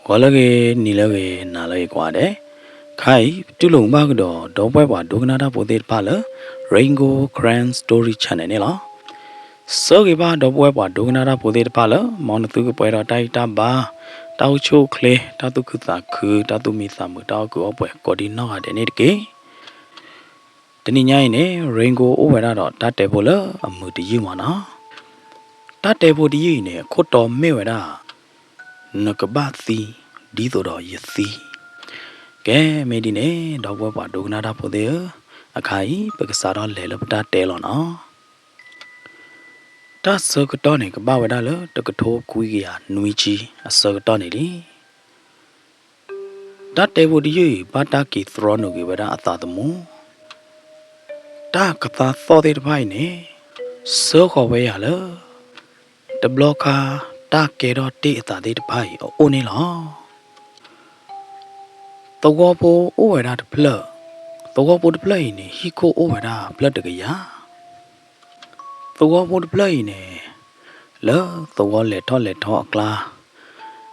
ဂီၤလၢအဂ့ၤ, နံၤလၢအဂ့ၤ, နၤလၢအဂ့ၤကိးဂၤဒဲး, ခါအံၤ ပတူၢ်လိာ်ဘၣ်ကဒီး ဒီပုၢ်ဝဲၢ်ပှၤဒိကနၣ်တၢ်ဖိသ့ၣ်တဖၣ်လၢ Rain Gold Karen Story Channel န့ၣ်လီၤ. ဆၢဂ့ၤဘၣ်ဒီပုၢ်ဝဲၢ်ပှၤဒိကနၣ်တၢ်ဖိသ့ၣ်တဖၣ်လၢ မ်နသုကပှဲၤဒီးတၢ်ဂံၢ်တၢ်ဘါ, တၢ်အိၣ်ဆူၣ်အိၣ်ချ့, တၢ်သူၣ်ခုသးခု, တၢ်သူၣ်မံသးမုာ်, တၢ်အီၣ်ကုးအီပှဲၤ ကိးဒံနီၢ်ဂၤဒဲးန့ၣ်တက့ၢ်. တနံၤညါအံၤန့ၣ် Rain Gold အိၣ်ဝဲဒၣ်ဒီးတၢ်တဲဖိလၢအမုာ်တယုၢ်မးနီၤ. တၢ်တဲဖိတယုၢ်အံၤန့ၣ် အခိၣ်တီမ့ၢ်ဝဲဒၣ် နကဘၣ်သံ ဒ်သိးဒီးယသံ. ကဲ မ့ၢ်ဒ်န့ၣ် ဒီပုၢ်ဝဲၢ်ပှၤဒိကနၣ်တၢ်ဖိသ့ၣ်ဧၢ, အခါအံၤ ပကစးထီၣ်လဲၤလၢပတၢ်တဲလီၤနီၤ. တၢ်ဆၢကတီၢ်န့ၣ် ကဘၣ်ဝဲဒၣ်လၢ တကထိခွံကယၤနွံဆံအဆၢကတီၢ်န့ၣ်လံ. တၢ်တဲဖိတယုၢ်အံၤ ဘၣ်တၢ်က့ၤသြီနုာ်က့ၤဝဲဒၣ်အသးသမူ, တၢ်ကသါသီၣ်သ့ၣ်တဖၣ်အံၤန့ၣ် ဆှၢဃီၤဝဲယၤလၢ တဘျီခါ တၢ်ကဲထီၣ်တ့ၢ်အသးသ့ၣ်တဖၣ်အံၤ အအိၣ်န့ၣ်လီၤ. သဝီဖိအိၣ်ဝဲဒၣ်တဖျၢၣ်, သဝီဖိတဖျၢၣ်အံၤန့ၣ် ဟံၣ်ခိၣ်အိၣ်ဝဲဒၣ်ဖျၢၣ်တကယၤ. သဝီဖိတဖျၢၣ်အံၤန့ၣ် လၢသဝီလဲၤထီၣ်လဲၤထီအကျါ,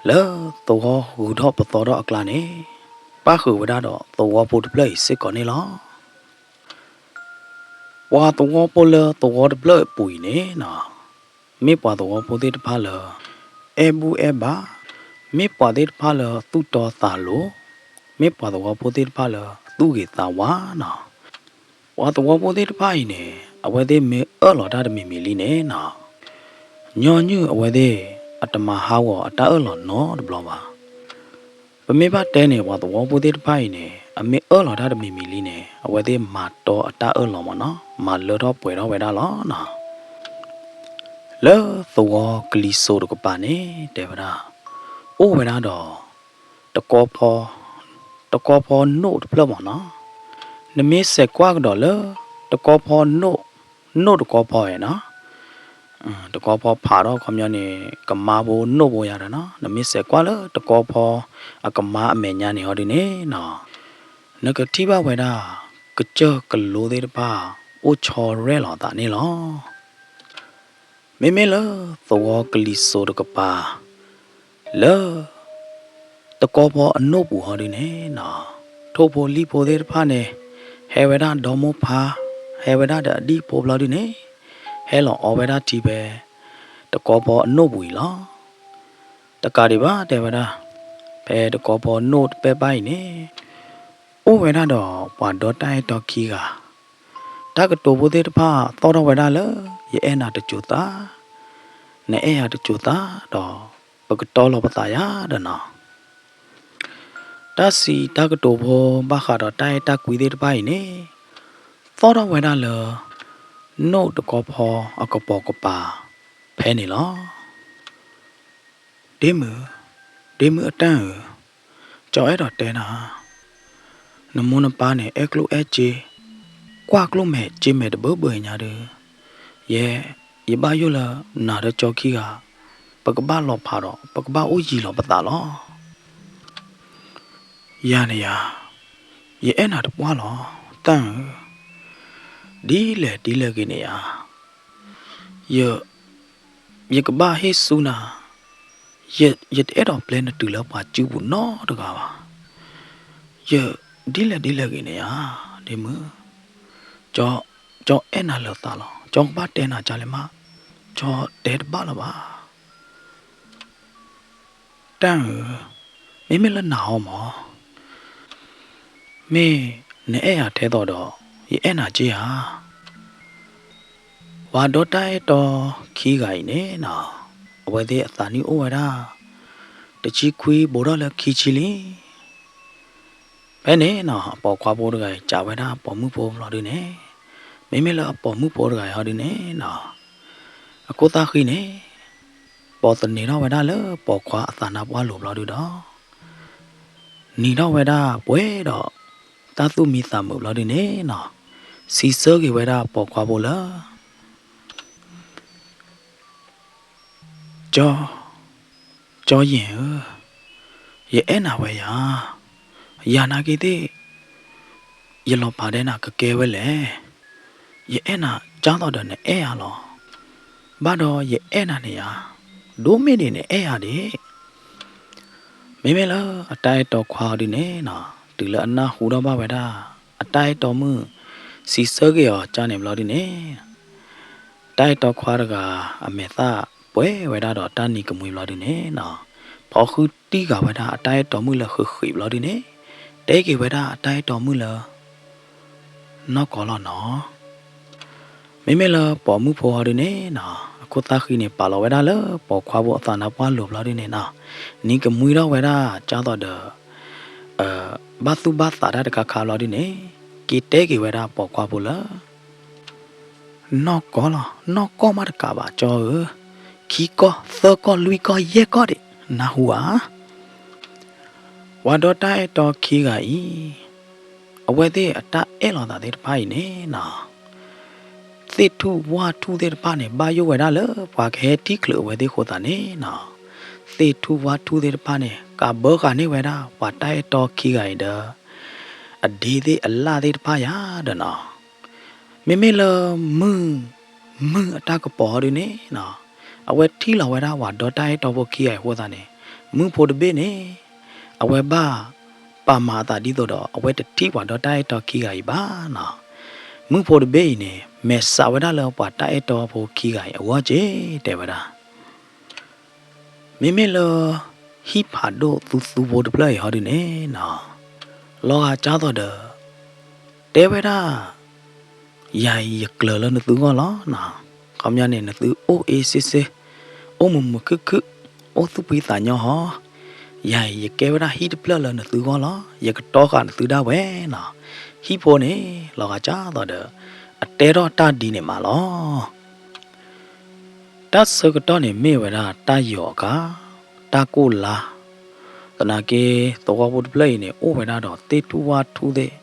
လၢသဝီဂုၤထီၣ်ပသီထီၣ်အကျါန့ၣ် ပၣ်ဃုာ်ဝဲဒၣ်ဒီးသဝီဖိတဖျၢၣ်အံၤစ့ၢ်ကီးန့ၣ်လီၤ. ပှၤသဝီဖိလၢသဝီတဖျၢၣ်အပူၤအံၤန့ၣ်နီၤ, မ့ၢ်ပှၤသဝီဖိသ့ၣ်တဖၣ်လၢ အဲၣ်ဘူၣ်အဲၣ်ဘါ, မ့ၢ်ပှၤသ့ၣ်တဖၣ်လၢသူၣ်တီသးလိၤ, မ့ၢ်ပှၤသဝီဖိသ့ၣ်တဖၣ်လၢသူၣ်ဂ့ၤသးဝါနီၤ. ပှၤသဝီဖိသ့ၣ်တဖၣ်အံၤန့ၣ် အဝဲသ့ၣ်မ့ၢ်အၢၣ်လီၤတၢ်တမံၤမံၤလံန့ၣ်နီၤ, ညီနုၢ်အဝဲသ့ၣ် အတမၤဟးဂီၤအတၢ်အၢၣ်လီၤနီတဘျီဘၣ်. ပမ့ၢ်ဘၣ်တဲန့ၣ် ပှၤသဝီဖိသ့ၣ်တဖၣ်အံၤန့ၣ် အမ့ၢ်အၢၣ်လီၤတၢ်တမံၤမံၤလံန့ၣ် အဝဲသ့ၣ်မၤတီအတၢ်အၢၣ်လီၤမးနီၤ, မၤလၢထီၣ်ပှဲၤထီၣ်ဝဲဒၣ်လီၤနီၤ. လၢသဝီကလံၤစိးတကပၤန့ၣ် တဲဝဲဒၣ်, အိၣ်ဝဲဒၣ်ဒီး တကီဖီ, တကီဖီနိၣ်တဖျၢၣ်မးနီၤ. နမ့ၢ်စဲးကွၢ်ကဒီးလၢ တကီဖီနိၣ်, နိၣ်တကီဖီနီၤ, တကီဖီဖးထီၣ်ခီပညီန့ၣ် ကမါဖိနိၣ်ဖိယၤဒီးနီၤ, နမ့ၢ်စဲးကွၢ်လၢတကီဖီအကမါအမဲာ်ညါန့ၣ်ဟီဒုန့ၣ်နီၤ, နကထံၣ်ဘၣ်ဝဲဒၣ် ကစၢၢ်ကလိသ့ၣ်တဖၣ် အိၣ်ဆီရဲၣ်လီၤအသးန့ၣ်လီၤ. မ့မ့ၢ်လၢသဝီကလံၤစိးတကပၤ လၢ တကီဖီအနိၣ်ပူၤဟီဒုန့ၣ်နီၤ, ထိၣ်ဖိလံၣ်ဖိသ့ၣ်တဖၣ်န့ၣ် ဟဲဝဲဒၣ်ဒီမိၢ်ဖါ, ဟဲဝဲဒၣ်ဒီးအဒံၣ်ဖိဘျီဒုန့ၣ် ဟဲလီၤအီဝဲဒၣ်ထံဖဲ တကီဖီအနိၣ်ပူၤအံၤလီၤ. တကးဒံးဘၣ်တဲဝဲဒၣ်, ဖဲတကီဖီနိၣ်တပဲၢ်ဘၣ်အံၤန့ၣ် အိၣ်ဝဲဒၣ်ဒီးပှၤဒီတၢ်အဲၣ်တီခံဂၤ, တၢ်ကတိၤဖိသ့ၣ်တဖၣ်သီၣ်ထီၣ်ဝဲဒၣ်လၢ ယအဲၣ်နၤတစိၤသး, နအဲၣ်ယၤတစိၤသးဒီး ပကတီလီၤပသးယၤဒီးနီၤ. တၢ်စံးတၢ်ကတိၤဖိဘၣ်ဃးဒီးတၢ်အဲၣ်တၢ်ကွံသ့ၣ်တဖၣ်အံၤန့ၣ် သီၣ်ထီၣ်ဝဲဒၣ်လၢ နိၣ်တကီဖီအကပိာ်ကပၤဖဲန့ၣ်လီၤ. ဒ့မုၣ်, ဒ့မုၣ်အတၢ်ဧၢ, ကၠီအဲၣ်ဒိးတဲနၤ, နမိၢ်နပၢ်န့ၣ် အဲၣ်ကျိၣ်အဲၣ်စ့, ကွၢ်ကျိၣ်မဲာ်စ့မဲာ်တဘၢဘၢညါဒီး, ယဲ, ယဘၣ်ယိၣ်လၢနၤဒီးကၠီခံဂၤ ပကဘၣ်လီၤဖးဒီး ပကဘၣ်အိၣ်ယံၤလီၤပသးလီၤ. ယၤန့ၣ်ယၤ, ယအဲၣ်နၤတပှၢ်လီၤ, တၢ်ဧၢ, ဒ်လဲၣ်ဒ်လဲၣ်ဂ့ၤန့ၣ်ယၤ, ယ, ယကဘၣ်ဟ့ၣ်ဆူနၤ, ယ, ယတအဲၣ်ဒိးပျဲနတုၤလၢပှၤစုပူၤနီတဂၤဘၣ်. ယ, ဒ်လဲၣ်ဒ်လဲၣ်ဂ့ၤန့ၣ်ယၤ, ဒ့မုၣ်, ကၠီ, ကၠီအဲၣ်နၤလၢသးလီၤ, ကၠီကဘၣ်တဲနၤကလဲၣ်မး, ကၠီတဲတဘၣ်လၢၤဘၣ်. တၢ်ဧၢ, မ့မ့ၢ်လၢနၤအီၤမး, မ့ၢ်နအဲၣ်ယၤထဲသိးဒီး ယအဲၣ်နၤက့ဧါ. ပှၤဒီတၢ်အဲၣ်တီခံဂၤအံၤန့ၣ်နီၤ, အဝဲသ့ၣ်အသးနံၣ်အိၣ်ဝဲဒၣ် တဆံခွံဘူးထီၣ်လၢခံဆံလံ. ဖဲန့ၣ်နီၤ အပိာ်ခွါဖိတဂၤအံၤ စံးဝဲဒၣ်ပိာ်မုၣ်ဖိဘျီဒုန့ၣ်, မ့မ့ၢ်လၢအပိာ်မုၣ်ဖိတဂၤအံၤဟီဒုန့ၣ်နီၤ, အခိၣ်သၣ်ဃံန့ၣ် ပိာ်သန့ၤထီၣ်ဝဲဒၣ်လၢပိာ်ခွါအသးနါပှၢ်လိၤဘျီဒုဒီး နံၤထီၣ်ဝဲဒၣ်ပှဲၤဒီး တၢ်သူၣ်မံသးမုာ်ဘျီဒုန့ၣ်နီၤ, စံးဆၢက့ၤဝဲဒၣ်ပိာ်ခွါဖိလၢ ကၠီ, ကၠီယဲၢ်ဧၢ, ယအဲၣ်နၤဝဲယၤ, ယၤနာ်က့သ့ၣ် ယလီၤဖးဒဲနၤကကဲဝဲလဲၣ်. ယအဲၣ်နၤကၢ်သိးဒီးနအဲၣ်ယၤလီၤ. ဘၣ်ဒီးယအဲၣ်နၤန့ၣ်ယၤ, ဒိၣ်မ့ၢ်ဒံးနအဲၣ်ယၤဒံး. မ့မ့ၢ်လၢအတၢ်အဲၣ်တီခွါအီၤဒုန့ၣ်နီၤ, တုၤလၢအနၢ်ဟူထီၣ်ဘၣ်ဝဲဒၣ် အတၢ်အဲၣ်တီမုၣ် စံးဆၢက့ၤအီၤကန့ၣ်ဘျီဒုန့ၣ်, တၢ်အဲၣ်တီခွါတဂၤ အမဲာ်သၣ်ပှဲၤဝဲဒၣ်ဒီးတၢ်နံၤကမှံဘျီဒုန့ၣ်နီၤ, ဖီဃုတံၢ်ဃာ်ဝဲဒၣ်အတၢ်အဲၣ်တီမုၣ်လၢဃံးဃံးဘျီဒုန့ၣ်, တဲက့ၤဝဲဒၣ်အတၢ်အဲၣ်တီမုၣ်လၢ နီၢ်ကီၢ်လီၤနီၤ. မ့မ့ၢ်လၢပိာ်မုၣ်ဖိဟီဒုန့ၣ်နီၤ, အခိၣ်သၣ်ဃံန့ၣ် ပာ်လီၤဝဲဒၣ်လၢပိာ်ခွါဖိအသးနါပှၢ်လိၤဘျီဒုန့ၣ်နီၤ, နံၤကမှံထီၣ်ဝဲဒၣ်ကၢ်သိးဒီး ဘၣ်သူၣ်ဘၣ်သးတၢ်တခါခါဘျီဒုန့ၣ်, က့ၤတဲက့ၤဝဲဒၣ်ပိာ်ခွါဖိလၢ နီၢ်ကီၢ်လီၤ, နီၢ်ကီၢ်မးတကးဘၣ်ကၠီဧၢ, ခံကီၢ် သၢကီၢ် လွံၢ်ကီၢ် ယဲၢ်ကီၢ်ဒံး နၢ်ဟူဧါ. ပှၤဒီတၢ်အဲၣ်တီခံဂၤအံၤ, အဝဲသ့ၣ်အတၢ်အဲၣ်လိာ်သးသ့ၣ်တဖၣ်အံၤန့ၣ်နီၤ, သ့ၣ်ထူၣ်ဝၣ်ထူၣ်သ့ၣ်တဖၣ်န့ၣ် ဘၣ်ယိၣ်ဝဲဒၣ်လၢပှၤကဟဲထံၣ်ချုးအဝဲသ့ၣ်အဃိသတးန့ၣ်နီၤ, သ့ၣ်ထူၣ်ဝၣ်ထူၣ်သ့ၣ်တဖၣ်န့ၣ် ကးဘၢဃာ်န့ၢ်ဝဲဒၣ်ပှၤတၢ်အဲၣ်တီခံဂၤအံၤဒီး အဒ့သ့ၣ်အလၣ်သ့ၣ်တဖၣ်ယၤဒီးနီၤ, မ့မ့ၢ်လၢမုၢ် မုၢ်အတၢ်ကပီၤဟီဒုန့ၣ်နီၤ, အဝဲထံၣ်လီၤဝဲဒၣ်ပှၤဒီတၢ်အဲၣ်တီဖိခံဂၤအံၤအဃိသတးန့ၣ်, မုၢ်ဖိတဘ့ၣ်န့ၣ် အဝဲဘၣ်ပာ်မၤအသးဒ်သိးဒီး အဝဲတထံၣ်ပှၤဒီတၢ်အဲၣ်တီခံဂၤအံၤဘၣ်နီၤ, မုၢ်ဖိတဘ့ၣ်အံၤန့ၣ် မဲာ်ဆှးဝဲဒၣ်လၢပှၤတၢ်အဲၣ်တီဖိခံဂၤအံၤအဂီၢ်က့ၤ တဲဝဲဒၣ် မ့မ့ၢ်လၢ ဟံၣ်ဖးဒိၣ်သူသူဖိတဖျၢၣ်အံၤဟီဒုန့ၣ်နီၤ, လီၤဂာ်ကၢ်သိးဒီး တဲဝဲဒၣ် ယၤအံၤယကျၢၤလၢနသုဂီၢ်လီၤနီၤ, ခီပညီန့ၣ် နသုအိၣ်အ့စ့စ့, အိၣ်မုာ်မုာ်ခုၣ်ခုၣ်, အိၣ်သူၣ်ဖှံသးညီဟီ, ယၤအံၤယကဲဝဲဒၣ်ဟံၣ်တဖျၢၣ်လၢနသုဂီၢ်လီၤ, ယကတီဃာ်နသုဒၣ်ဝဲနီၤ, ဟံၣ်ဖိန့ၣ် လီၤဂာ်ကၢ်သိးဒီး အတဲထီၣ်တၢ်ဒ်န့ၣ်မးလီၤ. တၢ်ဆၢကတီၢ်န့ၣ်မ့ၢ်ဝဲဒၣ်တၢ်ယီၤအခါ, တၢ်ကိၢ်လါ, သနာ်က့ သဝီဖိတဖျၢၣ်အံၤန့ၣ် အိၣ်ဝဲဒၣ်ဒီးသ့ၣ်ထူၣ်ဝၣ်ထူၣ်သ့ၣ်,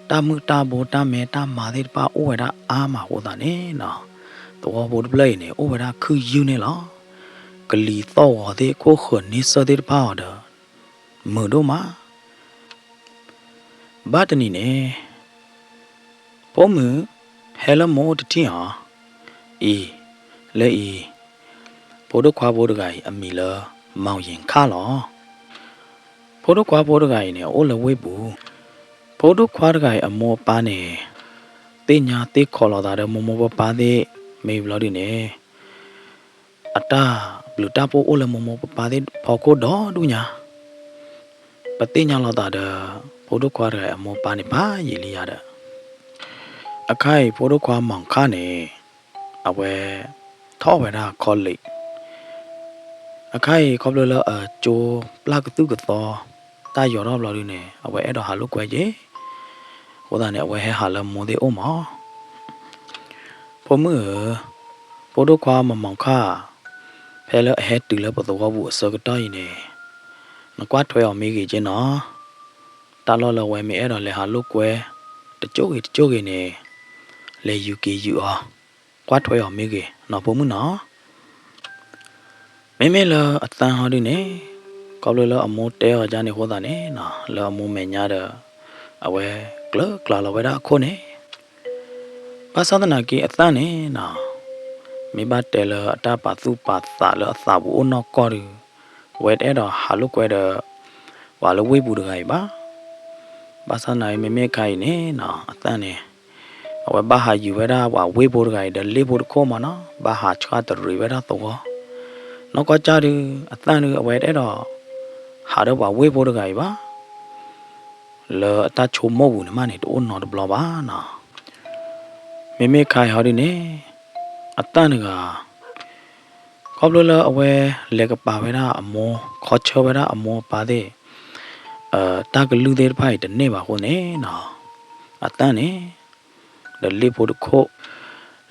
တၢ်မုၢ်တၢ်ဘိတၢ်မဲတၢ်မၤသ့ၣ်တဖၣ်အိၣ်ဝဲဒၣ်အါမးအဃိသတးန့ၣ်နီၤ, သဝီဖိတဖျၢၣ်အံၤန့ၣ် အိၣ်ဝဲဒၣ်ခုၣ်ယုၢ်န့ၣ်လီၤ. ကလံၤသီၣ်ဂီၤသ့ၣ် ခိၣ်ဃၢၤန့ဆၢၣ်သ့ၣ်တဖၣ်အီၤဒီး မုာ်ဒိၣ်မး ဘၣ်တနံၤန့ၣ် ဖိမုၣ် ဟဲလၢမိၢ်အိၣ်တထံၣ်ဧါ. အံၤ, လၢအံၤ, ဖိဒိၣ်ခွါဖိတဂၤအံၤ အမံၤလၢ မောင်ရင်ခါ လီၤ. ဖိဒိၣ်ခွါဖိတဂၤအံၤန့ၣ် အအိၣ်လၢဝ့ၢ်ပူၤ, ဖိဒိၣ်ခွါတဂၤအံၤအမိၢ်အပၢ်န့ၣ် သ့ၣ်ညါသ့ၣ်ခိးလိာ်သးဒီးမိၢ်မိၢ်ပၢ်ပၢ်သ့ၣ် မ့ၢ်ဘျီဒုန့ၣ် အတၢ်ဘျုးတၢ်ဖှိၣ်အိၣ်လၢမိၢ်မိၢ်ပၢ်ပၢ်သ့ၣ်ဖီခိၣ်ဒီဒူၣ်ညါ, ပသ့ၣ်ညါလိာ်သးဒီး ဖိဒိၣ်ခွါတဂၤအမိၢ်ပၢ်န့ၣ် ဖးယံာ်လံယၤဒီး အခါအံၤ ဖိဒိၣ်ခွါ မောင်ခါ န့ၣ် အဝဲ ထီၣ်ဝဲဒၣ် college အခါအံၤ ခီဖျိလၢအကၠိပျၢ်ကသူၣ်ကသီ တၢ်ယီၤထီၣ်ဘျီဒုန့ၣ် အဝဲအဲၣ်ဒိးဟးလိာ်ကွဲက့ၤ, အဃိသတးန့ၣ် အဝဲဟဲဟးလၢမိၢ်သ့ၣ်အိၣ်မး ဖိမုၣ်ဧၢ, ဖိဒိၣ်ခွါ မမောင်ခါ ဖဲလၢအဟဲတုၤလၢပသဝီပူၤအဆၢကတီၢ်အံၤန့ၣ် နကွၢ်ထွဲအီၤမ့ၢ်ဂ့ၤက့နီၤ, တၢ်လီၢ်လၢအဝဲမ့ၢ်အဲၣ်ဒိးလဲၤဟးလိာ်ကွဲ တကၠိဂ့ၤတကၠိဂ့ၤန့ၣ် လဲၤယူၤက့ၤယူၤအီၤ, ကွၢ်ထွဲအီၤမ့ၢ်ဂ့ၤနီၤ ဖိမုၣ်နီၤ. မ့မ့ၢ်လၢအသၣ်ဟီဒုန့ၣ် ခီဖျိလၢအမိၢ်တဲအီၤဒ်န့ၣ်အဃိသတးန့ၣ်နီၤ လၢအမိၢ်မဲာ်ညါဒီး အဝဲကျၢၤကျါလီၤဝဲဒၣ်အခိၣ်န့ၣ်, ဘၣ်ဆၣ်သနာ်က့အသၣ်န့ၣ်နီၤ မ့ၢ်ဘၣ်တဲလၢအတၢ်ပာ်သူၣ်ပာ်သးလၢအသးပူၤအိၣ်နီၢ်ကီၢ်ဒီး အဝဲတအဲၣ်ဒိးဟးလိာ်ကွဲဒီး ပှၤလၢဝ့ၢ်ပူၤတဂၤအံၤဘၣ်. ဘၣ်ဆၣ်သနာ်က့မ့မ့ၢ်ခါအံၤန့ၣ်နီၤ အသၣ်န့ၣ် အဝဲဘၣ်ဟးယုၤဝဲဒၣ်ပှၤဝ့ၢ်ဖိတဂၤအံၤဒီးလ့ၣ်ဖိတခိၣ်မးနီၤ ဘၣ်ဟးဆှၣ်တရံးဝဲဒၣ်သဝီ, နီၢ်ကီၢ်ကၢ်ဒု အသၣ်ဒု အဝဲတအဲၣ်ဒိး ဟးဒီးပှၤဝ့ၢ်ဖိတဂၤအံၤဘၣ်. လၢအတၢ်ဆိကမိၣ်ပူၤန့ၣ်မးန့ၣ် တအိၣ်နီတဘျီဘၣ်နီၤ. မ့မ့ၢ်ခါအံၤဟီဒုန့ၣ် အသၣ်တဂၤ ခီဖျိလၢအဝဲလဲၤကပၤဝဲဒၣ်အမိၢ် ခီဆၢဝဲဒၣ်အမိၢ်အပၢ်သ့ၣ် တၢ်ကလုၢ်သ့ၣ်တဖၣ်အံၤတန့ၢ်ဘၣ်အဃိန့ၣ်နီၤ အသၣ်န့ၣ် ဒီးလ့ၣ်ဖိတခိၣ်,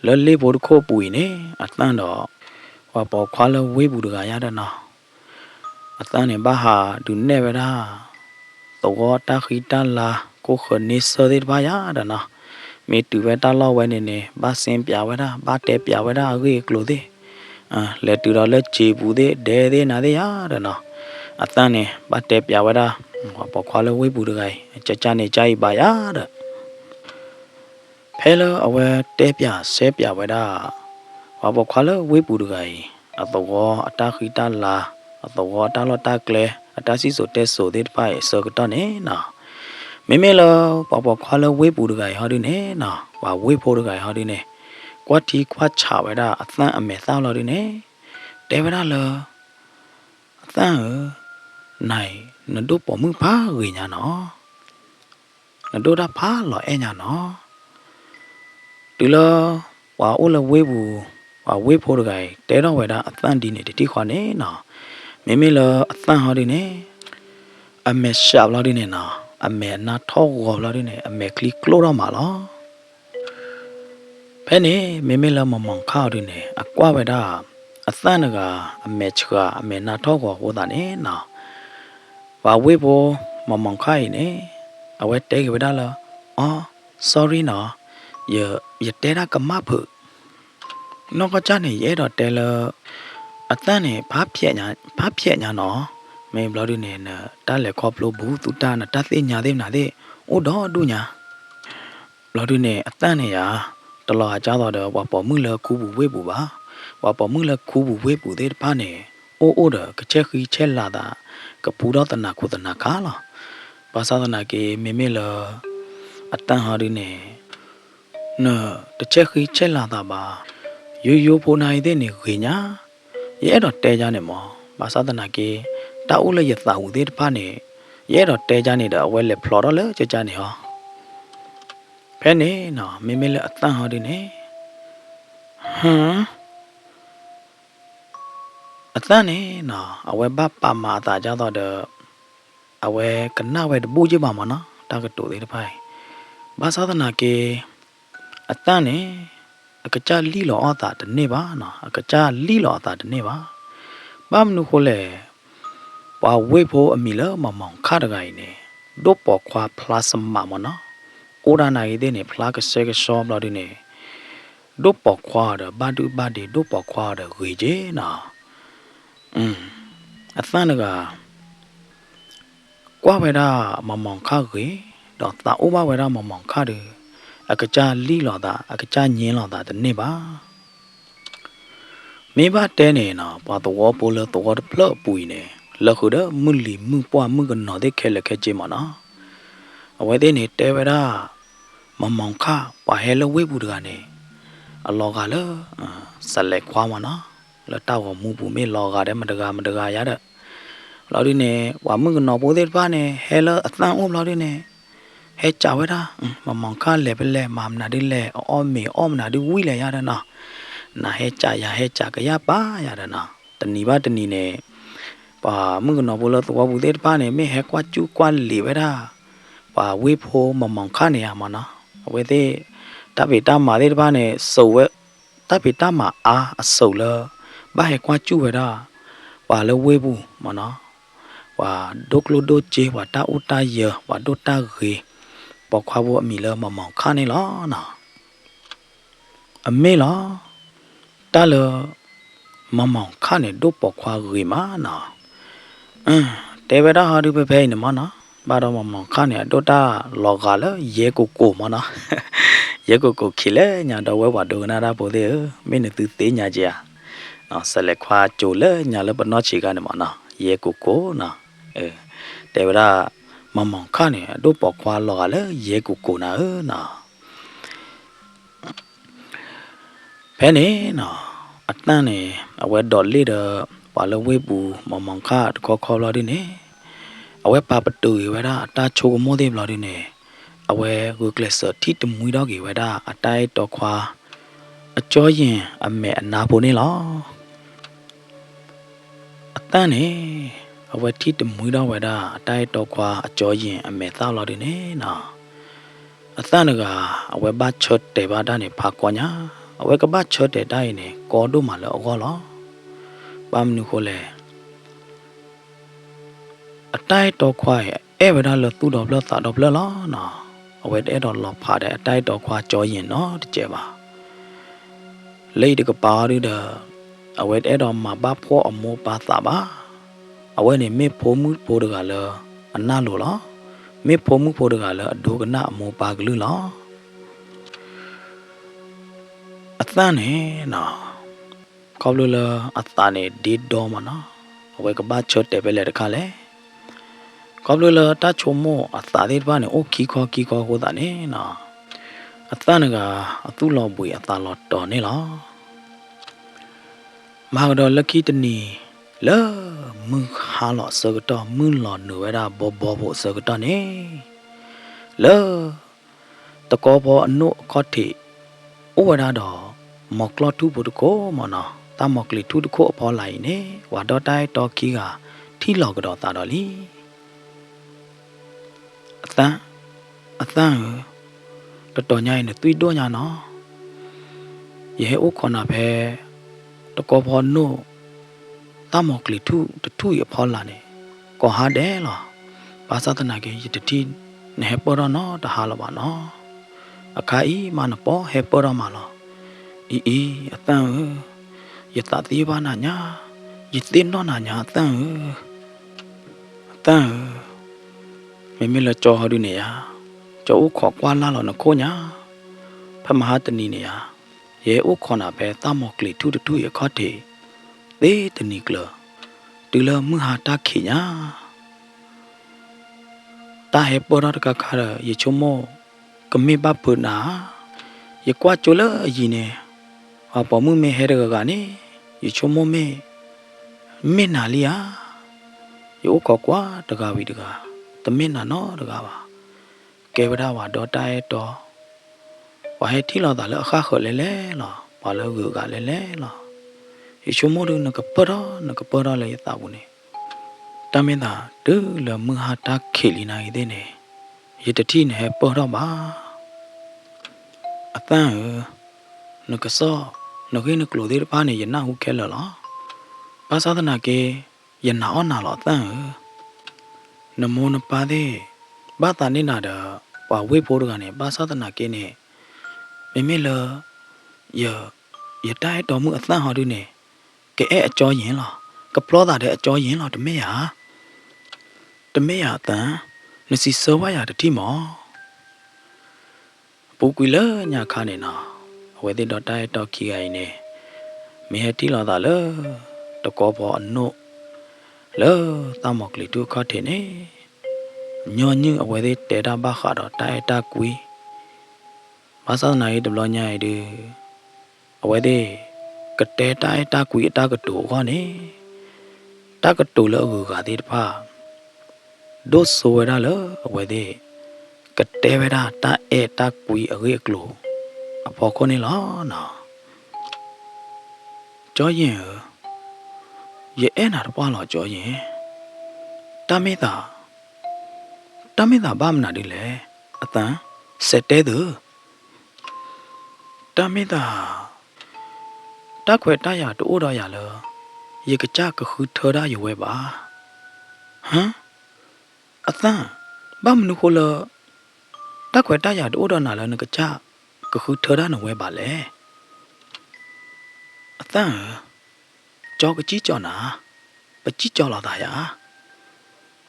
လၢလ့ၣ်ဖိတခိၣ်အပူၤအံၤန့ၣ် အသၣ်ဒီး ပှၤပိာ်ခွါလၢဝ့ၢ်ပူၤတဂၤယါဒီးနီၤ အသၣ်န့ၣ် ဘၣ်ဟးဒုးနဲၣ်ဝဲဒၣ် သဝီတၢ်ဃံတၢ်လၤ ခိၣ်ဃၢၤန့ဆၢၣ်သ့ၣ်တဖၣ်ယါဒီးနီၤ, မ့ၢ်တုၤဝဲတၢ်လီၢ်ဝဲန့ၣ်န့ၣ် ဘၣ်စ့ပၠးဝဲဒၣ် ဘၣ်တဲပၠးဝဲဒၣ်အဂ့ၢ်အကျိၤသ့ၣ်, လဲၤတုၤဒီးလၢစံာ်ပူၤသ့ၣ် ဒဲသ့ၣ်နၤသ့ၣ်ယါဒီးနီၤ, အသၣ်န့ၣ် ဘၣ်တဲပၠးဝဲဒၣ် ပှၤပိာ်ခွါလၢဝ့ၢ်ပူၤတဂၤအံၤ ကကန့ၣ်ကအံၤဘၣ်ယါဒီး ဖဲလၢအဝဲတဲပၠးစဲပၠးဝဲဒၣ် ပှၤပိာ်ခွါလၢဝ့ၢ်ပူၤတဂၤအံၤ အသဝီအတၢ်ဃံတၢ်လၤ, အသဝီအတၢ်လီၢ်တၢ်ကျဲ, အတၢ်စံၣ်စိၤတဲစိၤသ့ၣ်တဖၣ်အံၤအဆၢကတီၢ်န့ၣ်နီၤ, မ့မ့ၢ်လၢပှၤပိာ်ခွါလၢဝ့ၢ်ပူၤတဂၤအံၤဟီဒုန့ၣ်နီၤ, ပှၤဝ့ၢ်ဖိတဂၤအံၤဟီဒုန့ၣ်, ကွၢ်ထံကွၢ်ဆးဝဲဒၣ်အသၣ်အမဲာ်သၣ်လီၤဒုန့ၣ်, တဲဝဲဒၣ်လၢ အသၣ်ဧၢ, နၤအံၤ နဒိၣ်ပိာ်မုၣ်ဖးဂ့ၤညါနီၤ, နဒိၣ်တၢ်ဖးလီၤအဲၣ်ညါနီၤ. တုၤလၢပှၤအိၣ်လၢဝ့ၢ်ပူၤ, ပှၤဝ့ၢ်ဖိတဂၤအံၤ တဲထီၣ်ဝဲဒၣ်အသၣ်ဒ်န့ၣ်တထံၣ်ဃီန့ၣ်နီၤ, မ့မ့ၢ်လၢအသၣ်ဟီဒုန့ၣ်, အမဲာ်ဆှးဘျီဒုန့ၣ်နီၤ, အမဲာ်အနါထီၣ်ဂီၤဘျီဒုန့ၣ်, အမဲာ်ချံကျိၣ်ထီၣ်မးလီၤ. ဖဲန့ၣ် မ့မ့ၢ်လၢမီၤမီၤခၣ်အီၤဒုန့ၣ် အကွၢ်ဝဲဒၣ် အသၣ်တဂၤ အမဲာ်ဆှး အမဲာ်နါထီၣ်ဂီၤအဃိသတးန့ၣ်နီၤ, ပှၤဝ့ၢ်ဖိ မီၤမီၤခၣ်အံၤန့ၣ် အဝဲတဲက့ၤဝဲဒၣ်လၢ အိ sorry နီၤ, ယတဲဒၣ်ကမၣ်ဖုး, နီၢ်ကီၢ်ကၢ်န့ၣ် ယအဲၣ်ဒိးတဲလၢ အသၣ်န့ၣ် ဖးဖျဲးညါနီၤ, မ့ၢ်ဘျီဒုန့ၣ် နတၢ်လဲၤခီဖျိဘူးသုတၢ် နတၢ်သ့ၣ်ညါသ့ၣ်မနုၤသ့ၣ် အိၣ်ဒီးဒူၣ်ညါ ဘျီဒုန့ၣ် အသၣ်န့ၣ်ယၤ တလီၤဂာ်ဒ်သိးဒီး ပှၤပိာ်မုၣ်လၢခူပူၤဝ့ၢ်ပူၤဘၣ်. ပှၤပိာ်မုၣ်လၢခူပူၤဝ့ၢ်ပူၤသ့ၣ်တဖၣ်န့ၣ် အိၣ်အိၣ်ဒီးကဆဲၣ်ဃံဆဲၣ်လၤသး ကဖူထီၣ်သနၤခိၣ်သနၤခါလီၤ. ဘၣ်ဆၣ်သနာ်က့ မ့မ့ၢ်လၢ အသၣ်ဟီဒုန့ၣ် နတဆဲၣ်ဃံဆဲၣ်လၤသးဘၣ်, ယိယိဖိနၤအံၤသ့ၣ်န့ၣ်ဂ့ၤညါ, ယအဲၣ်ဒိးတဲယၤန့ၣ်မး, ဘၣ်ဆၣ်သနာ်က့ တၢ်အိၣ်လၢယသးပူၤသ့ၣ်တဖၣ်န့ၣ် ယအဲၣ်ဒိးတဲယၤန့ၣ်ဒီး အဝဲလဲၤဖျိးထီၣ်လၢကကန့ၣ်ဟီ. ဖဲန့ၣ်နီၤ မ့မ့ၢ်လၢအသၣ်ဟီဒုန့ၣ် ဟ အသၣ်န့ၣ်နီၤ အဝဲဘၣ်ပာ်မၤအသးဒ်သိးဒီး အဝဲကနၣ်ဝဲတဘူၣ်ယ့ၢ်ဘၣ်မးနီၤ တၢ်ကတိၤသ့ၣ်တဖၣ်အံၤ. ဘၣ်ဆၣ်သနာ်က့ အသၣ်န့ၣ် အကစၢ်လံၣ်လီၤအီၣ်သးတန့ၢ်ဘၣ်နီၤ, အကစၢ်လံၣ်လီၤအသးတန့ၢ်ဘၣ်. ဘၣ်မနုၤဃိလဲၣ်, ပှၤဝ့ၢ်ဖိအမံၤလၢမီၤမီၤခၣ်တဂၤအံၤန့ၣ် ဒိၣ်ပိာ်ခွါဖျါစမးမးနီၤ, အိၣ်ဒၣ်နၤဂ့ၤသ့ၣ်န့ၣ် ဖျါကဆှဲကဆှီဘျီဒုန့ၣ် ဒိၣ်ပိာ်ခွါအီၤဒီးဘၣ်ဒုဘၣ်ဒ့ ဒိၣ်ပိာ်ခွါအီၤဒီးဂ့ၤက့နီၤ. အသၣ်တဂၤ ကွၢ်ဝဲဒၣ်မီၤမီၤခၣ်ဂ့ၤ, ဒီးသးအိၣ်ဘၣ်ဝဲဒၣ်မီၤမီၤခၣ်ဒီး အကစၢ်လံၣ်လီၤသး အကစၢ်ညံလီၤသးတန့ၢ်ဘၣ်. မ့ၢ်ဘၣ်တဲန့ၣ်နီၤ ပှၤသဝီဖိလၢသဝီတဖျၢၣ်အပူၤအံၤန့ၣ် လၢဃုာ်ဒီးမုၢ်လံၤမုၢ်ပှၢ်မုၣ်ကနီၤသ့ၣ်ခဲလၢာ်ခဲဆ့မးနီၤ. အဝဲသ့ၣ်န့ၣ်တဲဝဲဒၣ် မီၤမီၤခၣ် ပှၤဟဲလၢဝ့ၢ်ပူၤတဂၤန့ၣ် အလီၤဂာ်လၢ စလဲၤခွါမးနီၤ, လၢတၢ်ဂီၤမူပူၤမ့ၢ်လီၤဂာ်ဒီးမတဂၤမတဂၤယါဒီး ဘျီဒုန့ၣ် ပှၤမုၣ်ကနီၤဖိသ့ၣ်တဖၣ်န့ၣ် ဟဲလၢအသၣ်အိၣ်ဘျီဒုန့ၣ် ဟဲကးဝဲဒၣ် မီၤမီၤခၣ်လဲၤဖဲလဲၣ် မၤမနုၤဒုလဲၣ် အအီၣ်မ့ၤအီၣ်မနုၤဒုဝံၤလဲၣ်ယါဒီးနီၤ, နဟဲကးယၤဟဲကးကယၢ်ပၢ်ယါဒီးနီၤ. တနံၤဘၣ်တနံၤန့ၣ် ပှၤမုၣ်ကနီၤဖိလၢသဝီပူၤသ့ၣ်တဖၣ်န့ၣ် မ့ၢ်ဟဲကွၢ်ကူၣ်ကွၢ်လံၤဝဲဒၣ် ပှၤဝ့ၢ်ဖိမီၤမီၤခၣ်န့ၣ်ဧါမးနီၤ. အဝဲသ့ၣ် တၢ်ဖံးတၢ်မၤသ့ၣ်တဖၣ်န့ၣ် စိာ်ဝဲ တၢ်ဖံးတၢ်မၤအါအစိာ်လၢ ဘၣ်ဟဲကွၢ်ကူၣ်ဝဲဒၣ် ပှၤလၢဝ့ၢ်ပူၤမးနီၤ, ပှၤဒိၣ်ကျိၣ်ဒိၣ်စ့ ပှၤတၢ်အိၣ်တၢ်ယၢၤ ပှၤဒိၣ်တၢ်ဂ့ၤ ပိာ်ခွါဖိအမံၤလၢမီၤမီၤခၣ်န့ၣ်လီၤနီၤ. အမ့ၢ်လီၤ. တၢ်လၢ မီၤမီၤခၣ်န့ၣ် ဒိၣ်ပိာ်ခွါဂ့ၤမးနီၤ. တဲဝဲဒၣ်ဟီဒုဖဲဖဲအံၤန့ၣ်မးနီၤ, ဘၣ်ဒီးမီၤမီၤခၣ်န့ၣ် အဒိၣ်တၢ်လီၤဂာ်လၢယဲၢ်ကိၢ်ကိၢ်မးနီၤ. ယဲၢ်ကိၢ်ကိၢ်ခံးလၢညါ ဒီပုၢ်ဝဲၢ်ပှၤဒိကနၣ်တၢ်ဖိသ့ၣ်ဧၢ, မ့ၢ်နသုသ့ၣ်ညါက့ၤဧါ. စလဲၤခွါကၠိၤလၢညါလၢပနီၢ်ဆံးခါန့ၣ်မးနီၤ, ယဲၢ်ကိၢ်ကိၢ်နီၤ. တဲဝဲဒၣ် မီၤမီၤခၣ်န့ၣ် အဒိၣ်ပိာ်ခွါလီၤဂာ်လၢယဲၢ်ကိၢ်ကိၢ်နၤဧၢနီၤ. ဖဲန့ၣ်နီၤ, အသၣ်န့ၣ် အဝဲဒိးလ့ၣ်ဒီး ပှၤလၢဝ့ၢ်ပူၤ မီၤမီၤခၣ်တခီခီဘျီဒုန့ၣ်, အဝဲပာ်ပတုာ်က့ၤဝဲဒၣ်အတၢ်ဆိကမိၣ်သ့ၣ်ဘျီဒုန့ၣ်, အဝဲဂုာ်ကျဲးစၢးထံၣ်တမှံထီၣ်က့ၤဝဲဒၣ် အတၢ်အဲၣ်တီခွါ အကၠီယံၤအမဲာ်အနါဖိန့ၣ်လီၤ. အသၣ်န့ၣ် အဝဲထံၣ်တမှံထီၣ်ဝဲဒၣ် အတၢ်အဲၣ်တီခွါအကၠီယံၤအမဲာ်သၣ်လီၤဒုန့ၣ်နီၤ, အသၣ်တဂၤ အဝဲဘၣ်ဆၢတဲာ်ဘၣ်တၢ်န့ၣ်ဖးကီညါ, အဝဲကဘၣ်ဆၢတဲာ်တၢ်အံၤန့ၣ် ကီဒိၣ်မးလၢအဂီၢ်လီၤ. ဘၣ်မနုၤဃိလဲၣ် အတၢ်အဲၣ်တီခွါအံၤ အဲၣ်ဝဲဒၣ်လၢသူၣ်ဒီဖျၢၣ်သးဒီဖျၢၣ်လီၤနီၤ. အဝဲတအဲၣ်ဒိးလီၤဖးဒီးအတၢ်အဲၣ်တီခွါကၠီယံၤနီတစဲးဘၣ်. လၢအံၤတကပၤအီၤဒုဒီး အဝဲတအဲၣ်ဒိးမၤဘၣ်ဖှီၣ်အမိၢ်ပၢ်သးဘၣ်. အဝဲန့ၣ်မ့ၢ်ဖိမုၣ်ဖိတဂၤလၢအနၢ်လိၤလီၤ. မ့ၢ်ဖိမုၣ်ဖိတဂၤလၢအဒိကနၣ်အမိၢ်ပၢ်ကလုၢ်လီၤ. အသၣ်န့ၣ်နီၤ, ခီဖျိလၢအသးန့ၣ်ဒ့ဒီမးနီၤ, အဝဲကဘၣ်ဆၢတဲာ်ဖဲလဲၣ်တခါလဲၣ် ခီဖျိလၢတၢ်ဆိကမိၣ်အသးသ့ၣ်တဖၣ်န့ၣ် အိၣ်ခံခီခံခီအဃိသတးန့ၣ်နီၤ, အသၣ်တဂၤ အသူၣ်လီၤဘှံးအသးလီၤတီၤန့ၣ်လီၤ. မၤကဒီးလၢခံတနံၤ, လၢမုၢ်ဟါလီၤအဆၢကတီၢ် မုၢ်လီၤနုာ်ဝဲဒၣ်ဘီဘီဖိအဆၢကတီၢ်န့ၣ်, လၢ တကီဖီအနိၣ်အခီၣ်ထံး အိၣ်ဝဲဒၣ်ဒီး မိၤကျီၢ်ထူၣ်ဖိတခိၣ်မ့ၢ်နီၤ, တၢ်မိၤကျံၤထူၣ်တခိၣ်အဖီလာ်အံၤန့ၣ် ပှၤဒီတၢ်အဲၣ်တီခံဂၤ ထံၣ်လီၤကဒီးသးဒီးလံ. အသၣ်, အသၣ်ဧၢ, တတီၤညါအံၤနသွံၣ်ဒိၣ်ညါနီၤ, ယဟဲအိၣ်ခိးနၤဖဲ တကီဖီအနိၣ် တၢ်မိၤကျံၤထူၣ်တထူၣ်အံၤအဖီလာ်န့ၣ် ကိးဟါဒဲးလီၤ. ဘၣ်ဆၣ်သနာ်က့ ယတထံၣ်နဟဲပၢၢ်ထီၣ်နီတဟါလၢၤဘၣ်နီၤ. အခါအံၤမးနပီၢ်ဟဲပၢၢ်ထီၣ်မးလီၤ. အံၤအံၤ အသၣ်ဧၢ, ယသးသ့ဘၣ်နၤညါ, ယသ့ၣ်နီၣ်နၤညါအသၣ်ဧၢ. အသၣ်ဧၢ, မ့မ့ၢ်လၢကၠီဟီဒုန့ၣ်ယါ, ကၠီအိၣ်ခိးကွၢ်လၢ်လီၤနခိၣ်ညါ, ဖဲမဟါတနံၤန့ၣ်ယါ, ယဟဲအိၣ်ခိးနၤဖဲတၢ်မိၤကျံၤထူၣ်တထူၣ်အံၤအခီၣ်ထံး သ့တနံၤကျၢၤ, တုၤလၢမုၢ်ဟါတၢ်ခံးညါ တၢ်ဟဲပၢၢ်ထီၣ်တခါခါဒီး ယဆိကမိၣ် ကမ့ၢ်ဘၣ်ဖုးနၤ, ယကွၢ်ကၠိလၢအယံၤန့ၣ်, အပိာ်မုၣ်မ့ၢ်ဟဲတဂၤဂၤန့ၣ်, ယဆိကမိၣ်မ့ၢ် မ့ၢ်နၤလံဧါ. ယအိၣ်ခိးကွၢ်တဂၤဝံၤတဂၤ, တမ့ၢ်နၤနီတဂၤဘၣ်. ကဲဝဲဒၣ်ပှၤဒီတၢ်အဲၣ်တီ, ပှၤဟဲထံၣ်လိာ်သးလၢအဃၣ်ဃၢၤလဲၣ်လဲၣ်လီၤ, ပှၤလၢဂုၤအဂၤလဲၣ်လဲၣ်လီၤ. ယဆိကမိၣ်ဒုး နကပၢၢ်ထီၣ် နကပၢၢ်ထီၣ်လၢယသးပူၤန့ၣ်, တၢ်မ့ၢ်သးတုၤလၢမုၢ်ဟါတၢ်ခံးလံနၤဂ့ၤသ့ၣ်န့ၣ်, ယတထံၣ်နဟဲပၢၢ်ထီၣ်ဘၣ်. အသၣ်ဧၢ, နကစီၣ်, နဂ့ၢ်နကျိၤသ့ၣ်တဖၣ်န့ၣ် ယနၢ်ဟူခဲလၢာ်လီၤ. ဘၣ်ဆၣ်သနာ်က့ ယနာ်အီၣ်နၤလီၤအသၣ်ဧၢ. နမိၢ်နပၢ်သ့ၣ် ဘၣ်သးန့ၢ်နၤဒီး ပှၤဝ့ၢ်ဖိတဂၤန့ၣ်, ဘၣ်ဆၣ်သနာ်က့န့ၣ်, မ့မ့ၢ်လၢ ယ, ယတၢ်အဲၣ်တီမုၣ်အသၣ်ဟီဒုန့ၣ်, ကအဲၣ်အကၠီယဲၢ်လီၤ, ကဖျီသးဒီးအကၠီယဲၢ်လီၤ, တမ့ၢ်ယၤ, တမ့ၢ်ယၤအသၣ်, နစံးဆၢဝဲယၤတထံၣ်မး. အပူၤကွံာ်လၢညါခါန့ၣ်နီၤ, အဝဲသ့ၣ်ဒီးတၢ်အဲၣ်တီခံဂၤအံၤန့ၣ်, မ့ၢ်ဟဲထံၣ်လိာ်သးလၢ တကီဖီအနိၣ်, လၢတၢ်မိၤကျံၤထူၣ်အခီၣ်ထံးန့ၣ်, ညီနုၢ်အဝဲသ့ၣ်တဲတၢ်ဘၣ်ဃးဒီးတၢ်အဲၣ်တၢ်ကွံ, ဘၣ်ဆၣ်သနာ်က့တဘျီညါအံၤဒုး အဝဲသ့ၣ် ကတဲတၢ်အဲၣ်တၢ်ကွံအတၢ်ကတိၤအဂီၢ်န့ၣ်, တၢ်ကတိၤလၢအဂုၤအဂၤသ့ၣ်တဖၣ် ဒိၣ်စိဝဲဒၣ်လၢအဝဲသ့ၣ် ကတဲဝဲဒၣ်တၢ်အဲၣ်တၢ်ကွံအဂ့ၢ်အကျိၤအဖီခိၣ်န့ၣ်လီၤ. ကၠီယဲၢ်ဧၢ, ယအဲၣ်နၤတပှၢ်လီၤကၠီယဲၢ်, တၢ်မ့ၢ်သး, တၢ်မ့ၢ်သးဘၣ်မနုၤဒ်လဲၣ်, အသၣ်, စဲးတဲသု, တၢ်မ့ၢ်သး, တၢ်ခွဲးတၢ်ယာ်တအိၣ်ဒီးယၤလၢ ယကစၢ်ကဃုထၢဒၣ်ယဝဲဘၣ်. ဟါ, အသၣ်, ဘၣ်မနုၤဃိလၢ တၢ်ခွဲးတၢ်ယာ်တအိၣ်ဒီးနၤလၢနကစၢ်ကဃုထၢဒၣ်နဝဲဘၣ်လဲၣ်. အသၣ်ဧၢ, ကၠီကစံၣ်ကၠီနၤ, ပစံၣ်ကၠီလိာ်သးယၤ.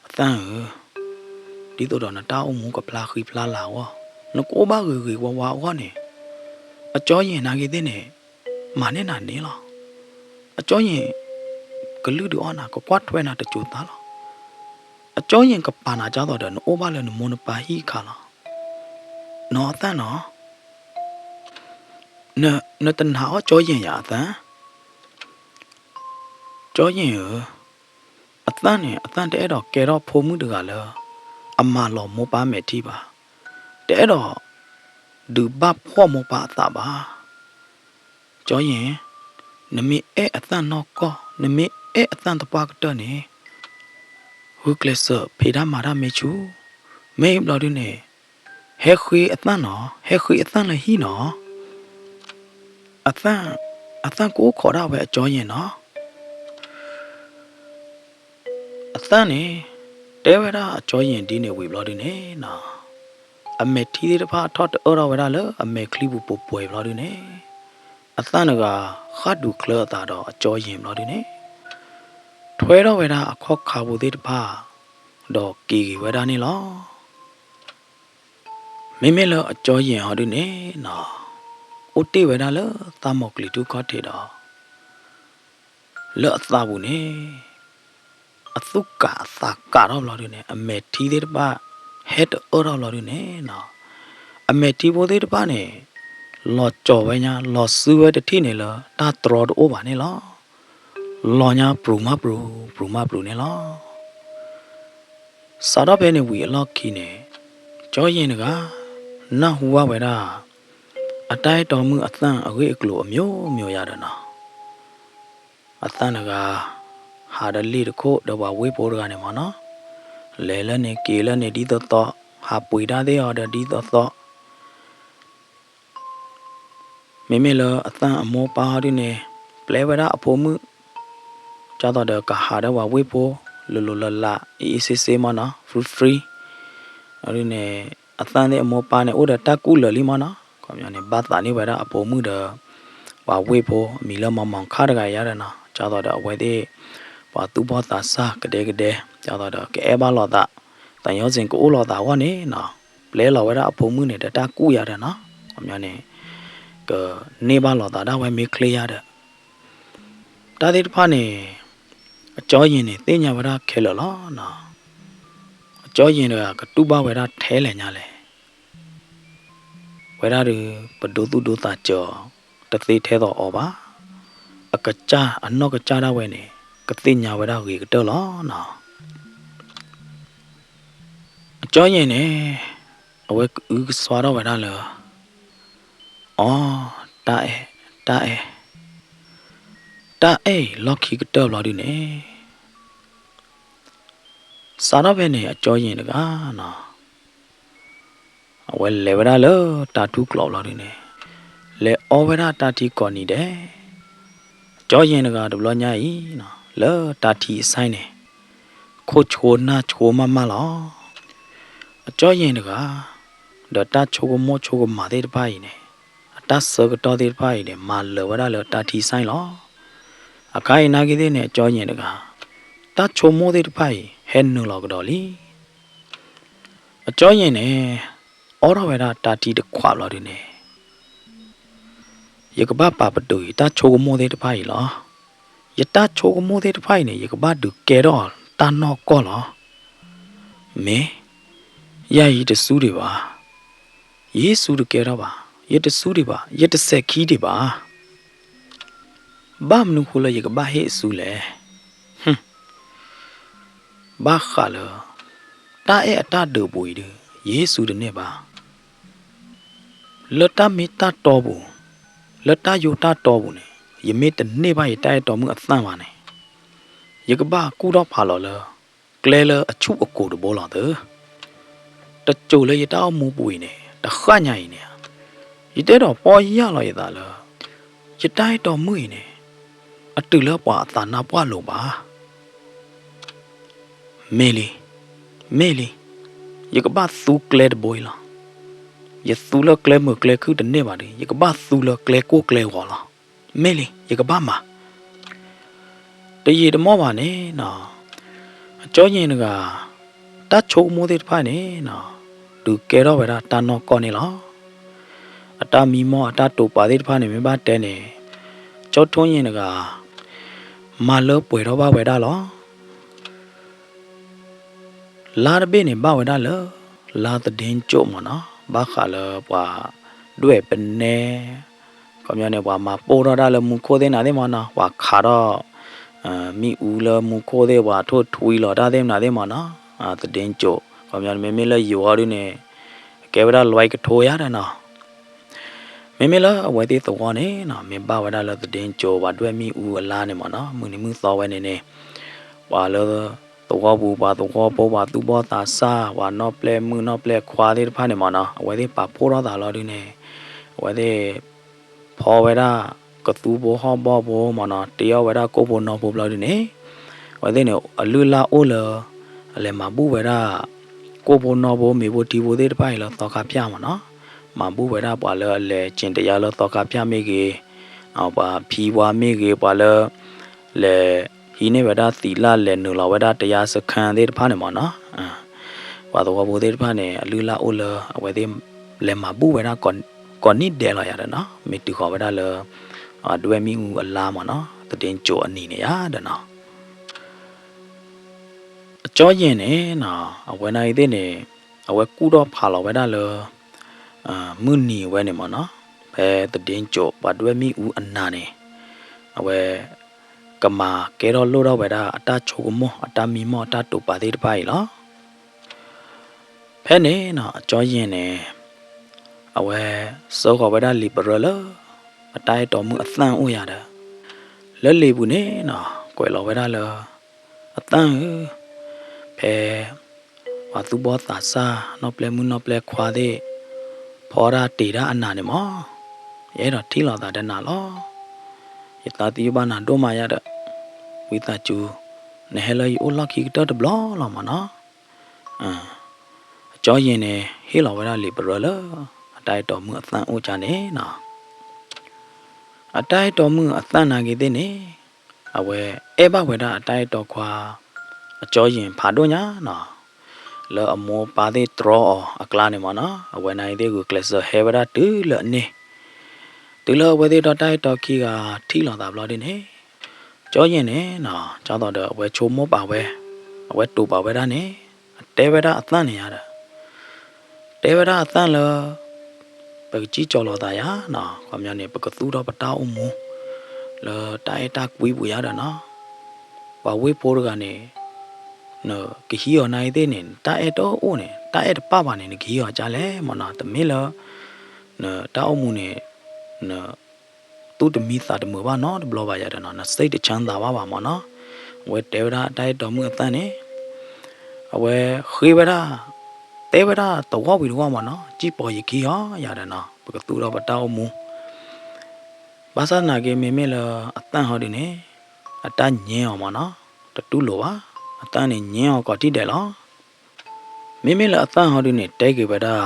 အသၣ်ဧၢ, ဒ်သိးဒီးနတၢ်အိၣ်မူကဖျါဃံဖျါလၤအဂီၢ်, နကအိၣ်ဘၣ်ဂ့ၤဂ့ၤဝါဝါအဂီၢ်န့ၣ်, အကၠီယဲၢ်နၤဂ့ၤသ့ၣ်န့ၣ် မၤန့ၢ်နၤန့ၣ်လီၤ. အကၠီယဲၢ် ကလုၢ်ဒုးအီၣ်နၤ, ကကွၢ်ထွဲနၤတစိၤသးလီၤ. အကၠီယဲၢ်ကပာ်နၤကၢ်သိးဒီး နအိၣ်ဘၣ်လၢနမိၢ်နပၢ်ဟံၣ်အခါလီၤ. နီၤအသၣ်နီၤ, နတနာ်အီၣ်ကၠီယဲၢ်ယၤအသၣ်. ကၠီယဲၢ်ဧၢ, အသၣ်န့ၣ် အသၣ်တအဲၣ်ဒိးကဲထီၣ်ဖိမုၣ်တဂၤလၢ အမၤလီၤမိၢ်ပၢ်မဲာ်ထံဘၣ်. တအဲၣ်ဒိး ဒုးဘၣ်ဖှီၣ်မိၢ်ပၢ်အသးဘၣ်. ကၠီယဲၢ်, နမ့ၢ်အဲၣ်အသၣ်နီၢ်ကီၢ်, နမ့ၢ်အဲၣ်အသၣ်သပှၢ်ကတၢၢ်န့ၣ်, ဂုာ်ကျဲးစၢးဖံးတၢ်မၤတၢ်မ့ၢ်ဆူၣ်, မ့ၢ်ဘျီဒုန့ၣ် ဟဲဃ့အသၣ်နီၤ, ဟဲဃ့အသၣ်လၢဟံၣ်နီၤ. အသၣ်, အသၣ်ကအိၣ်ခိးဒၣ်ဝဲအကၠီယဲၢ်နီၤ. အသၣ်န့ၣ် တဲဝဲဒၣ်အကၠီယဲၢ်ဒ်န့ၣ်ဝံၤဘျီဒုန့ၣ်နီၤ, အမဲာ်ထံသ့ၣ်တဖၣ်ထီၣ်တအၢၣ်ထီၣ်ဝဲဒၣ်လၢအမဲာ်ချံပူၤပှဲၤပှဲၤဘျီဒုန့ၣ်, အသၣ်တဂၤ ဃၣ်ဒူးချၢအသးဒီးအကၠီယဲၢ်ဘျီဒုန့ၣ်, ထွဲထီၣ်ဝဲဒၣ်အခီၣ်ခါဖိသ့ၣ်တဖၣ် ဒီးက့ၤဂ့ၤဝဲဒၣ်န့ၣ်လီၤ. မ့မ့ၢ်လၢအကၠီယဲၢ်ဟီဒုန့ၣ်နီၤ, အိၣ်တ့ၢ်ဝဲဒၣ်လၢတၢ်မိၤကျံၤထူၣ်ခီၣ်ထံးဒီး လၢအသးပူၤန့ၣ်, အ သူၣ်ကၢ်အသးကၢ်ထီၣ်ဘျီဒုန့ၣ် အမဲာ်ထံသ့ၣ်တဖၣ် ဟဲတအၢထီၣ်ဘျီဒုန့ၣ်နီၤ, အမဲာ်ထံဖိသ့ၣ်တဖၣ်န့ၣ် လီၤကၠီၤဝဲညါ လီၤစုဝဲတထံၣ်န့ၣ်လၢတၢ်တြီတအိၣ်ဘၣ်န့ၣ်လီၤ. လီၤညါပြူၤမးပြူၤ ပြူၤမးပြူၤန့ၣ်လီၤ. စးထီၣ်ဖဲန့ၣ်ဝံၤအလီၢ်ခံန့ၣ် ကၠီယ့ၢ်တဂၤ နၢ်ဟူဘၣ်ဝဲဒၣ် အတၢ်အဲၣ်တီမုၣ်အသၣ်အဂ့ၢ်အကျိၤအမျိုးမျိုးယါဒီးနီၤ, အသၣ်တဂၤ ဟးဒီးလ့ၣ်တခိၣ်ဒီးပှၤဝ့ၢ်ဖိတဂၤန့ၣ်မ့ၢ်နီၤ, လဲၤလၢန့ၣ်က့ၤလၢန့ၣ်ဒ်သိးသိး, ဟးပှ့ၤတၢ်သ့ၣ်အီၤဒီးဒ်သိးသိး မ့မ့ၢ်လၢအသၣ်အမိၢ်ပၢ်အီၤဒုန့ၣ် ပျဲဝဲဒၣ်အဖိမုၣ် ဒ်သိးဒီးကဟးဒီးပှၤဝ့ၢ်ဖိ လိၤလိၤလၢ်လၢ် အ့ၣ်အ့ၣ်စ့စ့မ့ၢ်နီၤ free free အီၤဒုန့ၣ် အသၣ်သ့ၣ်အမိၢ်ပၢ်န့ၣ် အိၣ်ဒီးတၢ်ကူၣ်လၢာ်လံမ့ၢ်နီၤ ခီပညီန့ၣ် ဘၣ်သးန့ၢ်ဝဲဒၣ်အဖိမုၣ်ဒီး ပှၤဝ့ၢ်ဖိအမံၤလၢမီၤမီၤခါတဂၤယါဒီးနီၤ ဒ်သိးဒီးအဝဲသ့ၣ် ပှၤသူၣ်ဘီၣ်သးစၢ်ကဒဲကဒဲ ဒ်သိးဒီးကအဲၣ်ဘၣ်လိာ်သး သးညီစ့ၢ်ကအိၣ်လိာ်သးအဂီၢ်န့ၣ်နီၤ ပျဲလီၤဝဲဒၣ်အဖိမုၣ်န့ၣ် ဒီးတၢ်ကူၣ်ယါဒီးနီၤ ခီပညီန့ၣ် ကန့ၢ်ဘၣ်လိာ်သးဒၣ်ဝဲမ့ၢ်ချ့ယါဒီး တၢ်သ့ၣ်တဖၣ်န့ၣ် အကၠီယ့ၢ်န့ၣ် သ့ၣ်ညါဝဲဒၣ်ခဲလၢာ်လီၤနီၤ. အကၠီယ့ၢ်တဂၤကတူၢ်ဘၣ်ဝဲဒၣ်ထဲလဲၣ်ညါလဲၣ် ဝဲဒၣ်ဒီး ပဒိသူၣ်ဒိသးစၢၤအီၤ တသ့ထဲသိးအီၤဘၣ်. အကစၢ်အနီၢ်ကစၢ်ဒၣ်ဝဲန့ၣ် ကသ့ၣ်ညါဝဲဒၣ်ဂ့ၤကတၢၢ်လီၤနီၤ. အကၠီယ့ၢ်န့ၣ် အဝဲကအုကစွါထီၣ်ဝဲဒၣ်လၢ အီ တၢ်အဲၣ် တၢ်အဲၣ် တၢ်အဲၣ်အံၤလီၢ်ခံကတၢၢ်ဘျီဒုန့ၣ် စးထီၣ်ဖဲန့ၣ် အကၠီယ့ၢ်တဂၤနီၤ အဝဲလဲၤဝဲဒၣ်လၢတၢ်ထူၣ်ကျိးဘျီဒုန့ၣ် လဲၤအီဝဲဒၣ်တၢ်ထံကိးနံၤဒဲး ကၠီယ့ၢ်တဂၤတဘျီညါအံၤ လၢတၢ်ထံအဆိုင်န့ၣ် ခိၣ်ဆိနၢ်ဆိမးမးလီၤ. အကၠီယ့ၢ်တဂၤ ဒီးတၢ်ဆိကမိၣ်ဆိကမးသ့ၣ်တဖၣ်အံၤန့ၣ် အတၢ်ဆၢကတီၢ်သ့ၣ်တဖၣ်အံၤန့ၣ် မၤလၢာ်ဝဲဒၣ်လၢတၢ်ထံဆိုင်လီၤ. အခါအံၤနာ်က့သ့ၣ်န့ၣ် အကၠီယ့ၢ်တဂၤ တၢ်ဆိကမိၣ်သ့ၣ်တဖၣ်အံၤ ဟဲနုာ်လီၤကဒီးလံ. အကၠီယ့ၢ်န့ၣ် အိးထီၣ်ဝဲဒၣ်တၢ်ထံတခွးဘျီဒုန့ၣ် ယကဘၣ်ပာ်ပတုာ်ယတၢ်ဆိကမိၣ်သ့ၣ်တဖၣ်အံၤလီၤ. ယတၢ်ဆိကမိၣ်သ့ၣ်တဖၣ်အံၤန့ၣ် ယကဘၣ်ဒုးကဲထီၣ်တၢ်နီၢ်ကီၢ်လီၤ. မ့ၢ် ယၤယတစူဒံးဘၣ်. ယ့ၣ်ၡူးတကဲထီၣ်ဘၣ်. ယတစူဒံးဘၣ်. ယတစဲးခံဒံးဘၣ်. ဘၣ်မနုၤဃိလၢယကဘၣ်ဟ့ၣ်အစူလဲၣ်. ဘၣ်ဃးလၢ တၢ်အဲၣ်အတၢ်ဒုးပူၤအံၤဒီး ယ့ၣ်ၡူးတန့ၢ်ဘၣ်. လၢတၢ်မ့ၢ်တၢ်တီပူၤ, လၢတၢ်ယိးတၢ်တီပူၤန့ၣ် ယမ့ၢ်တန့ၢ်ဘၣ်ယတၢ်အဲၣ်တီမုၣ်အသၣ်မးန့ၣ် ယကဘၣ်ကူၣ်ထီၣ်ဖးလီၤလၢ ကျဲလၢအဆူၣ်အကိၤတဘိလီၤသၢ. တစိၤလၢယတၢ်အိၣ်မူပူၤအံၤန့ၣ် တဃၣ်ညါအံၤန့ၣ် ယတအဲၣ်ဒိးပီၢ်ယၢ်လီၤယသးလၢ ယတၢ်အဲၣ်တီမုၣ်အံၤန့ၣ် အတုၤလၢပှၤအသးနါပှၢ်လိၤဘၣ်. မ့ၢ်လံ, မ့ၢ်လံ, ယကဘၣ်သူကျဲတဘိအံၤလီၤ. ယသူလၢကျဲမုာ်ကျဲခုၣ်တန့ၢ်ဘၣ်ဒီး ယကဘၣ်သူလၢကျဲကိၢ်ကျဲဂီၤလီၤ. မ့ၢ်လံ, ယကဘၣ်မၤ တယံာ်တမီၢ်ဘၣ်န့ၣ်နီၤ, အကၠီယ့ၢ်တဂၤ တၢ်ဆိကမိၣ်သ့ၣ်တဖၣ်န့ၣ်နီၤ, ဒုးကဲထီၣ်ဝဲဒၣ်တၢ်နီၢ်ကီၢ်န့ၣ်လီၤ. အတၢ်မံမီၢ်အတၢ်တိာ်ပာ်သ့ၣ်တဖၣ်န့ၣ် မ့ၢ်ဘၣ်တဲန့ၣ်, ကၠီထိယ့ၢ်တဂၤ မၤလၢပှဲၤထီၣ်ဘၣ်ဝဲဒၣ်လီၤ. လါတဘ့ၣ်န့ၣ် ဘၣ်ဝဲဒၣ်လၢ လါသဒ့ကၠိၣ်မ့ၢ်နီၤ, ဘၣ်ဃးလၢပှၤဒွဲၣ်ပနဲ, ခီပညီန့ၣ် ပှၤမၤပိၢ်ထီၣ်တၢ်လၢမူခိၣ်သ့ၣ်နၤသ့ၣ်မ့ၢ်နီၤ, ပှၤခးထီၣ် မ့ၣ်အူလၢမူခိၣ်သ့ၣ် ပှၤထိၣ်ထွံလီၤတၢ်သ့ၣ်မနၤသ့ၣ်မ့ၢ်နီၤ, သဒ့ကၠိၣ်, ခီပညီန့ၣ် မ့မ့ၢ်လၢယိၤအီၤဒုန့ၣ် ကဲဝဲဒၣ်လွဲကထိယါဒီးနီၤ. မ့မ့ၢ်လၢအဝဲသ့ၣ်သဝီန့ၣ်နီၤ, မ့ၢ်ဘၣ်ဝဲဒၣ်လၢသဒ့ကၠိၣ် ပှၤဒွဲၣ်မ့ၣ်အူအလါန့ၣ်မ့ၢ်နီၤ, မုၢ်နံၤမုၢ်သီဝဲန့ၣ်န့ၣ် ပှၤလၢသဝီပူၤ ပှၤသဝီဖိ ပှၤသူၣ်ဘီၣ်သးစၢ် ပှၤနီၢ်ပျဲၢ်မုၣ်နီၢ်ပျဲၢ်ခွါသ့ၣ်တဖၣ်န့ၣ်မ့ၢ်နီၤ, အဝဲသ့ၣ်ပာ်ဖှိၣ်ထီၣ်သးလီၤဒုန့ၣ်, အဝဲသ့ၣ် ဖီဝဲဒၣ်ကသူဖိဟီၣ်ဘီၣ်ဖိမ့ၢ်နီၤ, တ့အီၣ်ဝဲဒၣ်ကိၣ်ဖိနီၢ်ဖိဘျီဒုန့ၣ်, အဝဲသ့ၣ်န့ၣ် အလုၢ်အလၢ်အိၣ်လၢ အလဲၤမၤဘူၣ်ဝဲဒၣ် ကိၣ်ဖိနီၢ်ဖိ မ့ၤဖိထံဖိသ့ၣ်တဖၣ်အံၤလၢသီခါဖၠၣ်မ့ၢ်နီၤ, မၤဘူၣ်ဝဲဒၣ်ပှၤလၢအလဲၤကၠ့ၣ်တယါလၢသီခါဖၠၣ်မ့ၢ်ဂ့ၤ, ပှၤဖံပှၤမ့ၢ်ဂ့ၤ, ပှၤလၢ လဲၤဟံးန့ၢ်ဝဲဒၣ်သံးလၢ် လဲၤနုာ်လီၤဝဲဒၣ်တယါစခန်းသ့ၣ်တဖၣ်န့ၣ်မ့ၢ်နီၤ, ပှၤသဝီဖိသ့ၣ်တဖၣ်န့ၣ် အလုၢ်အလၢ်အိၣ်လၢအဝဲသ့ၣ်လဲၤမၤဘူၣ်ဝဲဒၣ်ကိးနံၣ်ဒဲးလီၤယၤဒီးနီၤ, မ့ၢ်တုၤဃီၤဝဲဒၣ်လၢ ဒွဲၣ်မ့ၣ်အူအလါမ့ၢ်နီၤ, သဒ့ကၠိအနံၤန့ၣ်ယၤဒီးနီၤ. ကၠီယ့ၣ်န့ၣ်နီၤ အဝဲန့ၣ်အံၤသ့ၣ်န့ၣ် အဝဲကူၣ်ထီၣ်ဖးလီၤဝဲဒၣ်လၢ မုၢ်နံၤဝဲန့ၣ်မ့ၢ်နီၤ, ဖဲသဒ့ကၠိးပှၤဒွဲၣ်မ့ၣ်အူအနၤန့ၣ် အဝဲ ကမၤကဲထီၣ်လိၣ်ထီၣ်ဝဲဒၣ်အတၢ်ဆိကမိၣ် အတၢ်မံမီၢ် အတၢ်တိာ်ပာ်သ့ၣ်တဖၣ်အံၤလီၤ. ဖဲန့ၣ်နီၤ အကၠီယ့ၣ်န့ၣ် အဝဲ စၢဃီၤဝဲဒၣ်လံာ်ပရၢလၢ အတၢ်အဲၣ်တီမုၣ်အသၣ်အိၣ်ယၤဒီး လၢလံာ်ပူၤန့ၣ်နီၤ ကွဲးလီၤဝဲဒၣ်လၢ အသၣ်ဧၢ, ဖဲ ပှၤသူၣ်ဘီၣ်သးစၢ် နီၣ်ပျဲၢ်မုၣ်နီၣ်ပျဲၢ်ခွါသ့ၣ် ဖီတၢ်တ့ၤတၢ်အနၤန့ၣ်မ့ၢ် ယအဲၣ်ဒိးထံၣ်လိာ်သးဒီးနၤလီၤ. ယသးသယုၢ်ဘၣ်နၤဒိၣ်မးယၤဒီး ဝံသးစူၤ နဟဲလၢယအိၣ်လီၢ်ခံကတၢၢ်တဘျီလီၤမ့ၢ်နီၤ. အကၠီယ့ၣ်န့ၣ် ဟ့ၣ်လီၤဝဲဒၣ်လံာ်ပရၢလၢ အတၢ်အဲၣ်တီမုၣ်အသၣ်အိၣ်ကၠၢန့ၣ်နီၤ အတၢ်အဲၣ်တီမုၣ်အသၣ်နာ်က့ၤသ့ၣ်န့ၣ် အဝဲအဲၣ်ဘၣ်ဝဲဒၣ်အတၢ်အဲၣ်တီခွါ အကၠီယ့ၣ်ဖးဒိၣ်ညါနီၤ, လၢအမိၢ်ပၢ်သ့ၣ်တြီအီၤအကျါန့ၣ်မ့ၢ်နီၤ အဝဲန့ၣ်သ့ၣ်ဂုာ်ကျဲးစၢးဟဲဝဲဒၣ်တုၤလၢအန့ၢ်, တုၤလၢအဝဲသ့ၣ်ဒီးတၢ်အဲၣ်တီခံဂၤထံၣ်လိာ်သးဘျီဒ်န့ၣ်, ကၠီယ့ၣ်န့ၣ်နီၤ ဒ်သိးဒီးအဝဲဆိကမိၣ်ပာ်ဝဲ, အဝဲတိာ်ပာ်ဝဲဒၣ်န့ၣ်, အတဲဝဲဒၣ်အသၣ်န့ၣ်ယါဒီး တဲဝဲဒၣ်အသၣ်လၢ ပကစံၣ်ကၠီၤလိာ်သးယါနီၤ, ခီပညီန့ၣ် ပကသူၣ်ထီၣ်ပတၢ်အိၣ်မူ လၢတၢ်အဲၣ်တၢ်ကွံပူၤယါဒီးနီၤ, ပှၤဝ့ၢ်ဖိတဂၤန့ၣ် နကဟံးအီၤနာ်အံၤသ့ၣ်န့ၣ် တၢ်အဲၣ်တအိၣ်န့ၣ် တၢ်အဲၣ်တပၣ်ဘၣ်န့ၣ် နကဟံးအီၤကၢ်လဲၣ်မ့ၢ်နီၤ, တမ့ၢ်လၢ နတၢ်အိၣ်မူန့ၣ် န သူၣ်တမံသးတမုာ်ဘၣ်နီတဘျီဘၣ်ယၤဒီးနီၤ, နစိတ်တချမ်းသာဘၣ်ဘၣ်မ့ၢ်နီၤ, အဝဲတဲဝဲဒၣ်တၢ်အဲၣ်တီမုၣ်အသၣ်န့ၣ် အဝဲဃ့ဝဲဒၣ်, တဲဝဲဒၣ်တဝီပံၤတဝီမ့ၢ်နီၤ, စံၣ်ပီၤယခံအီၤယၤဒီးနီၤ, ပကသူၣ်ထီၣ်ပတၢ်အိၣ်မူ, ဘၣ်ဆၣ်သနာ်က့မ့မ့ၢ်လၢအသၣ်ဟီဒုန့ၣ်, အတၢ်ညဲအီၤမ့ၢ်နီၤ, တတူၢ်လိာ်ဘၣ်, အသၣ်န့ၣ်ညဲအီၤကိးထံၣ်ဒဲးလီၤ. မ့မ့ၢ်လၢအသၣ်ဟီဒုန့ၣ် တဲက့ၤဝဲဒၣ်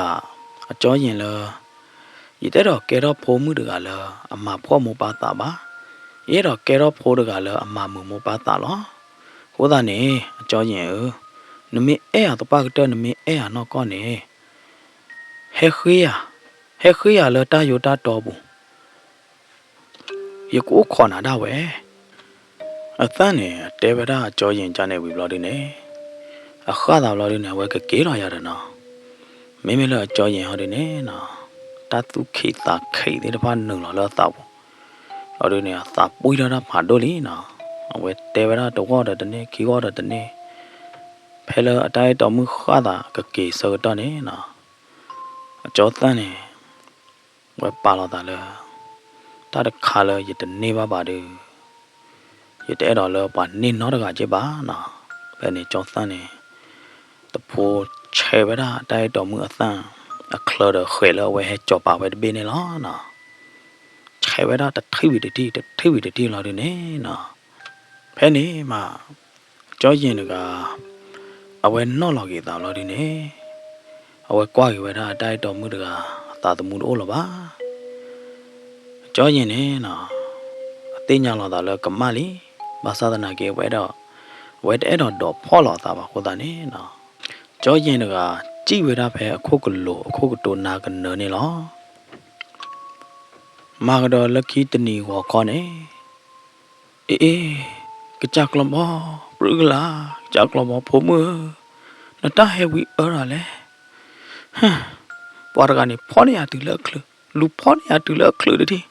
အကၠီယ့ၣ်လၢ ယတအဲၣ်ဒိးကဲထီၣ်ဖိမုၣ်တဂၤလၢ အမၤဖှီၣ်မိၢ်ပၢ်သးဘၣ်, ယအဲၣ်ဒိးကဲထီၣ်ဖိတဂၤလၢအမၤမုာ်မိၢ်ပၢ်သးလီၤ. အဃိသတးန့ၣ် အကၠီယ့ၣ်ဧၢ, နမ့ၢ်အဲၣ်ယၤသပှၢ်ကတၢၢ် နမ့ၢ်အဲၣ်ယၤနီၢ်ကီၢ်န့ၣ် ဟဲဃ့ယၤ, ဟဲဃ့ယၤလၢတၢ်ယိးတၢ်တီပူၤ ယကအိၣ်ခိးနၤဒၣ်ဝဲ. အသၣ်န့ၣ် အတဲဝဲဒၣ်အကၠီယ့ၣ်ကန့ၣ်ဝံၤဘျီဒုန့ၣ်, အဃၣ်သးဘျီဒုန့ၣ် အဝဲကက့ၤလီၤယၤဒီးနီၤ, မ့မ့ၢ်လၢအကၠီယ့ၣ်ဟီဒုန့ၣ်နီၤ, တၢ်သူၣ်ခံးသးခံးသ့ၣ်တဖၣ်နုာ်လီၤလၢအသးပူၤ, ဘျီဒုန့ၣ် အသးပှံၢ်ထီၣ်တၢ်ဖးဒိၣ်လံနီၤ, အဝဲတဲဝဲဒၣ်တဂီၢ်ဒီးတန့ၢ် ခံဂီၢ်ဒီးတန့ၢ်, ဖဲလၢအတၢ်အဲၣ်တီမုၣ်ဃၣ်သးကက့ၤဆၢကတီၢ်န့ၣ်နီၤ, အကၠီသၣ်န့ၣ် ဝဲပာ်လီၤသးလၢ တၢ်တခါလၢယတန့ၢ်ဘၣ်ဘၣ်ဒီး ယတအဲၣ်ဒိးလၢပှၤန့ၢ်နီတဂၤက့ဘၣ်နီၤ. ဖဲန့ၣ် ကၠီသၣ်န့ၣ် တဖိဆဲးဝဲဒၣ်တၢ်အဲၣ်တီမုၣ်အသၣ် အချၢဒီးဃဲးလၢအဝဲဟဲကၠီၤပာ်ဝဲတဘ့ၣ်န့ၣ်လီၤနီၤ. ဆဲးဝဲဒၣ်တထံၣ်ဝံၤတထံၣ် တထံၣ်ဝံၤတထံၣ်လီၤဒုန့ၣ်နီၤ. ဖဲန့ၣ်မး ကၠီယ့ၣ်တဂၤ အဝဲနီၣ်လီၤက့ၤသးဘျီဒုန့ၣ် အဝဲကွၢ်က့ၤဝဲဒၣ်အတၢ်အဲၣ်တီမုၣ်တဂၤ အသးသမူတအိၣ်လၢၤဘၣ်. ကၠီယ့ၣ်န့ၣ်နီၤ အသ့ၣ်ညါလီၤသးလၢကမၣ်လံ, ဘၣ်ဆၣ်သနာ်က့ အဝဲဒီး အဝဲတအဲၣ်ဒိးဒိးဖီၣ်လီၤအသးဘၣ်အဃိသတးန့ၣ်နီၤ, ကၠီယ့ၣ်တဂၤ စံၣ်ဝဲဒၣ်ဖဲအခိၣ်ကလိၤအခိၣ်ကတိၤနၤကနၢန့ၣ်လီၤ. မၤကဒီးလၢခံတနံၤဂီၤခီန့ၣ် အ့ အ့ ကစၢ်ကျီၢ်ဘီ ပြုကလါ, ကစၢ်ကျီၢ်ဘီဖိမုၣ်ဧၢ, နတၢ်ဟဲဝံၤအၢတၢ်လဲၣ်. ပှၤတဂၤန့ၣ်ဖီၣ်န့ၢ်ယၤတုၤလၢအချုး, လူၤဖီၣ်န့ၢ်ယၤတုၤလၢအချုးတထံၣ်,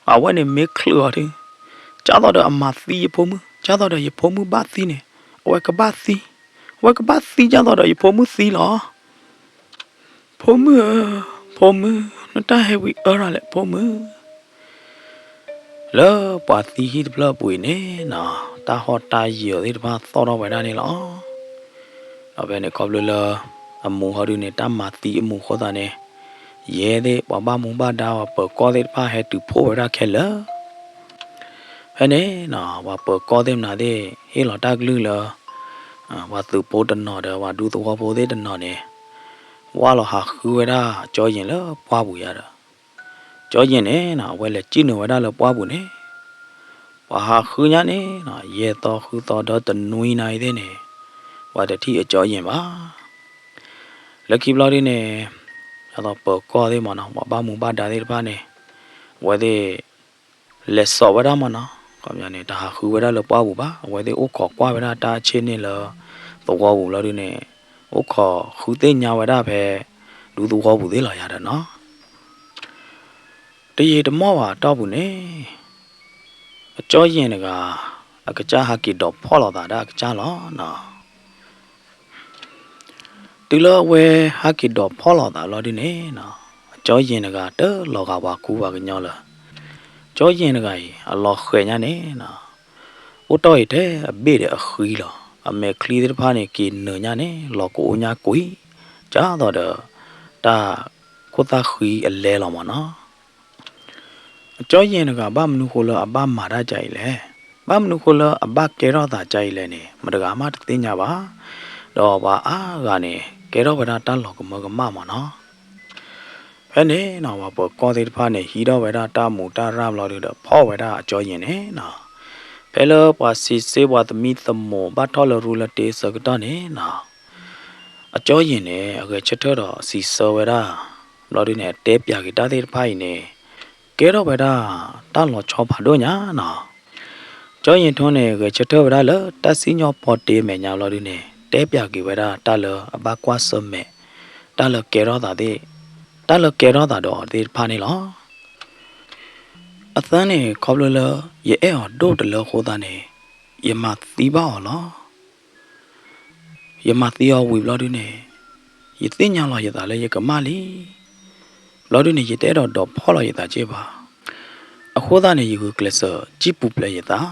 အဝဲန့ၣ်မ့ၢ်ချုးအီၤဒု ဒ်သိးဒီးအမၤသံယဖိမုၣ်, ဒ်သိးဒီးယဖိမုၣ်ဘၣ်သံန့ၣ်, အဝဲကဘၣ်သံ, အဝဲကဘၣ်သံဒ်သိးဒီးယဖိမုၣ်သံလီၤ. ဖိမုၣ်ဧၢ, ဖိမုၣ်, နတၢ်ဟဲဝံၤအၢတၢ်လဲၣ်ဖိမုၣ်. လၢပှၤသံဟံၣ်တဖျၢၣ်အပူၤအံၤန့ၣ်နီၤ, တၢ်ဟီၣ်တၢ်ယၢၤသ့ၣ်တဖၣ်သီၣ်ထီၣ်ဝဲဒၣ်န့ၣ်လီၤ. ဒီးဖဲန့ၣ်ခီဖျိလၢ အမူဟီဒုန့ၣ် တၢ်မၤသံအမူအဃိသတးန့ၣ်, ယဲသ့ၣ် ပှၤဘၣ်မူဘၣ်ဒါ ပှၤပၢၤကီၢ်သ့ၣ်တဖၣ်ဟဲတုၤဖှိၣ်ဝဲဒၣ်ခဲလၢာ်. ဖဲန့ၣ်နီၤ ပှၤပၢၤကီၢ်သ့ၣ်မနုၤသ့ၣ် ဟ့ၣ်လီၤတၢ်ကလုၢ်လၢ ပှၤသုးဖိတနီၤဒီး ပှၤဒူသဝီဖိသ့ၣ်တနီၤန့ၣ် ဝၢ်လီၤဟးဃုဝဲဒၣ်ကၠီယ့ၣ်လၢပှၢ်ပူၤယါဒီး ကၠီယ့ၣ်န့ၣ်နီၤ အဝဲလဲၤစံၣ်နုာ်ဝဲဒၣ်လၢပှၢ်ပူၤန့ၣ်, ပှၤဟးဃုညါန့ၣ်နီၤ ယဲၢ်သီဃုသီဒီတနွံနၤအံၤသ့ၣ်န့ၣ် ပှၤတထံၣ်အကၠီယ့ၣ်ဘၣ်. လၢခံဘျီဒ်န့ၣ် ဒ်သိးပၢၤကီၢ်သ့ၣ်မ့ၢ်နီၤ ပှၤဘၣ်မူဘၣ်ဒါသ့ၣ်တဖၣ်န့ၣ် အဝဲသ့ၣ် လဲၤစိာ်ဝဲဒၣ်မ့ၢ်နီၤ ခီပညီန့ၣ် တဟးဃုဝဲဒၣ်လၢပှၢ်ပူၤဘၣ် အဝဲသ့ၣ်အိၣ်ခိးကွၢ်ဝဲဒၣ်တၢ်ဆ့ၣ်န့ၣ်လၢ သ သဝီပူၤဘျီဒုန့ၣ် အိၣ်ခိးဃုသ့ၣ်ညါဝဲဒၣ်ဖဲ ဒူသဝီပူၤသ့ၣ်လီၤယၤဒီးနီၤ. တယံာ်တမီၢ်ဘၣ်အတီၢ်ပူၤန့ၣ် အကၠီယ့ၣ်တဂၤ အကစၢ်ဟးက့ၤဒိးဖီၣ်လိာ်သးဒၣ်အကစၢ်လီၤနီၤ. တုၤလၢအဝဲဟးက့ၤဒိးဖီၣ်လိာ်သးလီၤဒုန့ၣ်နီၤ, အကၠီယ့ၣ်တဂၤတလီၤဂာ်ပှၤကူပှၤကညီလၢၤ. ကၠီယ့ၣ်တဂၤအံၤ အလီၤဃဲၤညါန့ၣ်နီၤ, အိၣ်တ့ၢ်အံၤထဲအဘ့ၣ်ဒီးအဃံလီၤ. အမဲာ်ချံသ့ၣ်တဖၣ်န့ၣ် က့ၤနၢၤညါန့ၣ် လီၤကအိၣ်ညါကွံာ်, ကၢ်သိးဒီး တၢ်ခိၣ်သၣ်ဃံအလဲလီၤမၢ်နီၤ. အကၠီယ့ၣ်တဂၤဘၣ်မနုၤဃိလၢအဘၣ်မၤတၢ်ကၢ်အံၤလဲၣ်, ဘၣ်မနုၤဃိလၢအဘၣ်ကဲထီၣ်သးကၢ်အံၤလဲၣ်န့ၣ် မတဂၤမးတသ့ၣ်ညါဘၣ်. ဒီးပှၤအါဂၤန့ၣ် ကဲထီၣ်ဝဲဒၣ်တၢ်လီၤကမၢကမၣ်မၢ်နီၤ. ဖဲန့ၣ်နီၤ ပှၤပၢၤကီၢ်သ့ၣ်တဖၣ်န့ၣ် ဟံးထီၣ်ဝဲဒၣ်တၢ်မူးတၢ်ရၢ်ဘျီဒုဒီး ဖီၣ်ဝဲဒၣ်အကၠီယ့ၣ်န့ၣ်နီၤ. ဖဲလၢပှၤစံးစ့ပှၤသမံသမိးဘၣ်ထီၣ်လၢရူလၢတ့အဆၢကတီၢ်န့ၣ်နီၤ, အကၠီယ့ၣ်န့ၣ် အဂဲၤဆၢထၢၣ်ဒီးစံးဆၢဝဲဒၣ် ဘျီဒုန့ၣ် အတဲပၠးက့ၤတၢ်သ့ၣ်တဖၣ်အံၤန့ၣ် ကဲထီၣ်ဝဲဒၣ်တၢ်လီၤဆီဖးဒိၣ်ညါနီၤ. ကၠီယ့ၣ်ထိန့ၣ် ဂဲၤဆၢထၢၣ်ဝဲဒၣ်လၢတၢ်စံၣ်ညီၣ်ပီတ့အမဲာ်ညါဘျီဒုန့ၣ် တဲပၠးက့ၤဝဲဒၣ်တၢ်လၢအဘၣ်ကွၢ်ဆၢၣ်မဲာ်, တၢ်လၢကဲထီၣ်သးသ့ၣ်, တၢ်လၢကဲထီၣ်သးဒီးအီၤသ့ၣ်တဖၣ်န့ၣ်လီၤ. အသၢန့ၣ် ခီဖျိလၢ ယအဲၣ်အီၤဒိၣ်တလၢအဃိသတးန့ၣ် ယမၤသံဘၣ်အီၤလီၤ. ယမၤသံအီၤဝံၤဘျီဒုန့ၣ် ယသ့ၣ်ညါလီၤယသးလၢယကမၣ်လံ. ဘျီဒုန့ၣ် ယတအဲၣ်ဒိးဒိးဖီၣ်လီၤယသးက့ဘၣ်. အဃိသတးန့ၣ် ယဂုာ်ကျဲးစၢးစံၣ်ပူၤဖျဲးယသး.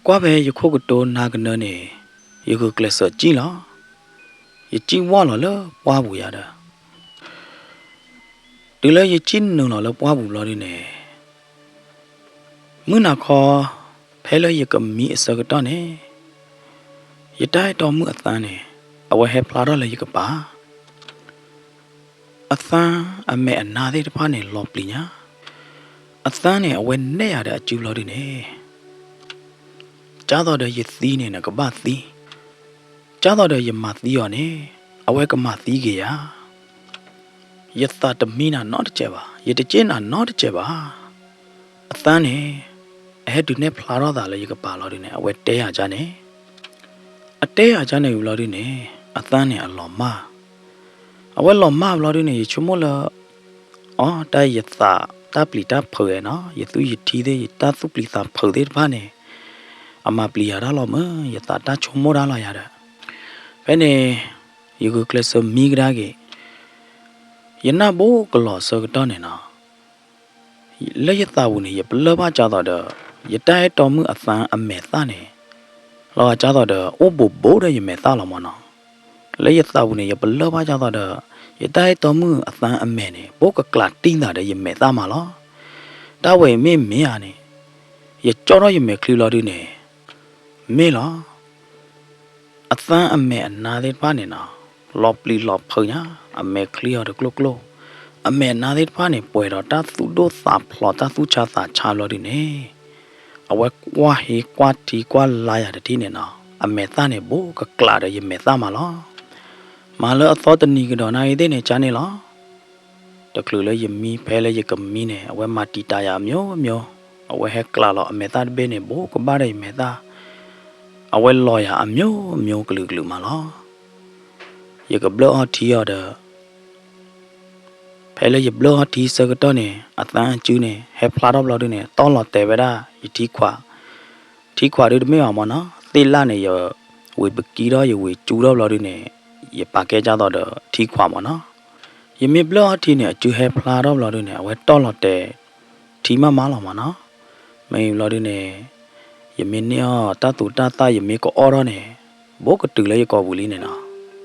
ကွၢ်ဖဲယခိၣ်ကတိၤနၤကနၢန့ၣ် ယဂုာ်ကျဲးစၢးစံၣ်လီၤ. ယစံၣ်ဝီၢ်လီၤလၢပှၢ်ပူၤယၤဒီး တုၤလၢယစံၣ်နုာ်လီၤလၢပှၢ်ပူၤဘျီဒုန့ၣ် မုၢ်နၤခီ ဖဲလၢယကမံအဆၢကတီၢ်န့ၣ် ယတၢ်အဲၣ်တီမုၣ်အသၢန့ၣ် အဝဲဟဲဖျါထီၣ်လၢယကပၤ. အသၢအမဲာ်အနါသ့ၣ်တဖၣ်န့ၣ် လီၤပျံၤညါ. အသၢန့ၣ် အဝဲနဲၣ်ယၤဒီးအစုဘျီဒုန့ၣ် ကၢ်သိးဒီးယသံန့ၣ် နကဘၣ်သံ, ကၢ်သိးဒီးယမၤသံအီၤန့ၣ် အဝဲကမၤသံက့ၤယၤ. ယသးတမံနၤနီတစဲးဘၣ်, ယတစ့ၣ်နၤနီတစဲးဘၣ်. အသၢန့ၣ် အဟဲတုၤနဲၣ်ဖျါထီၣ်သးလၢယကပၤလီၤဒုန့ၣ် အဝဲတဲယၤကန့ၣ်, အတဲယၤကန့ၣ်ဝံၤဘျီဒုန့ၣ် အသၢန့ၣ်အလီၤမၢ်. အဝဲလီၤမၢ်ဘျီဒုန့ၣ် ယဆိကမိၣ်လၢ အီ တၢ်ယသးတၢ်ပျံၤတၢ်ဖုးနီၤ, ယသူၣ်ယထံသ့ၣ် ယတၢ်သူၣ်ပျံၤသးဖုးသ့ၣ်တဖၣ်န့ၣ် အမၤပျံၤယၤတၢ်လီၤမၢ်, ယသးတၢ်ဆိကမိၣ်တၢ်လီၤယၤဒီး ဖဲန့ၣ် ယဂုာ်ကျဲးစၢးမံကဒါက့ၤ ယနၢ်ဘိကလီၤအဆၢကတီၢ်န့ၣ်နီၤ, လၢယသးပူၤန့ၣ် ယပလၢၢ်ဘၣ်ကၢ်သိးဒီး ယတၢ်အဲၣ်တီမုၣ်အသၢအမဲာ်သၣ်န့ၣ် လီၤဂာ်ကၢ်သိးဒီး အိၣ်ဘူးဘူးဒီးယမဲာ်သၣ်လီၤမၢ်နီၤ. လၢယသးပူၤန့ၣ် ယပလၢၢ်ဘၣ်ကၢ်သိးဒီး ယတၢ်အဲၣ်တီမုၣ်အသၢအမဲာ်န့ၣ် ဘူးကကျးတံၢ်သးဒီးယမဲာ်သၣ်မးလီၤ. တၢ်ဝဲအံၤမ့ၢ်မ့ၢ်ဧါန့ၣ် ယကၠီထီၣ်ယမဲာ်ချံလီၤဒုန့ၣ် မ့ၢ်လီၤ. အသၢအမဲာ်အနါသ့ၣ်တဖၣ်န့ၣ်နီၤ လီၤပျံၤလီၤဖုးညါ, အမဲာ်ချံအီၤတကျိၣ်ကျိၣ်, အမဲာ်အနါသ့ၣ်တဖၣ်န့ၣ် ပှဲၤဒီးတၢ်သူၣ်ဒိၣ်သးဖျိး တၢ်သူၣ်ဆါသးဆါဘျီဒုန့ၣ် အဝဲကွၢ်ဟ့ကွၢ်ထံကွၢ်လါယၤတထံၣ်န့ၣ်နီၤ အမဲာ်သၣ်န့ၣ် ဘူးကကျးဒီးယမဲာ်သၣ်မးလီၤ. မၤလၢအသီတနံၤကဒီးနၣ်အံၤသ့ၣ်န့ၣ် ကန့ၣ်လီၤ. တချုးလၢယမံ ဖဲလၢယကမံန့ၣ် အဝဲမၤတံာ်တာ်ယၤအမျိုးမျိုး, အဝဲဟဲကျးလီၤအမဲာ်သၣ်တဘ့ၣ်န့ၣ် ဘူးကဘၣ်ဒီးယမဲာ်သၣ်, အဝဲလီၤယၤအမျိုးမျိုးကလုာ်ကလုာ်မးလီၤ. ယကဘျၢၣ်အီထံအီၤဒီး ဖဲလၢယဘျၢၣ်အီထံဆၢကတီၢ်န့ၣ် အသၢအစုန့ၣ် ဟဲဖျါထီၣ်ဘျီဒုန့ၣ် တီၢ်လီၤတဲာ်ဝဲဒၣ်ယထံခွး, ထံခွးဒုတမ့ၢ်ဘၣ်မၢ်နီၤ, သ့ၣ်လၣ်န့ၣ် ယဝ့ၤပကံထီၣ် ယဝ့ၤကၠူထီၣ်ဘျီဒုန့ၣ် ယပာ်ကဲကၢ်သိးဒီးထံခွးမၢ်နီၤ. ယမ့ၢ်ဘျၢၣ်အီထံန့ၣ် အစုဟဲဖျါထီၣ်ဘျီဒုန့ၣ် အဝဲတီၢ်လီၤတဲာ် ထံမးမးလီၤမၢ်နီၤ. မ့ၢ်ဘျီဒုန့ၣ် ယမ့ၢ်န့ၢ်အီၣ်တၢ်သူတၢ်သၣ် ယမ့ၢ်ကအီၣ်ထီၣ်န့ၣ် ဘူးကတုၤလၢယကိာ်ပူၤလံန့ၣ်နီၤ.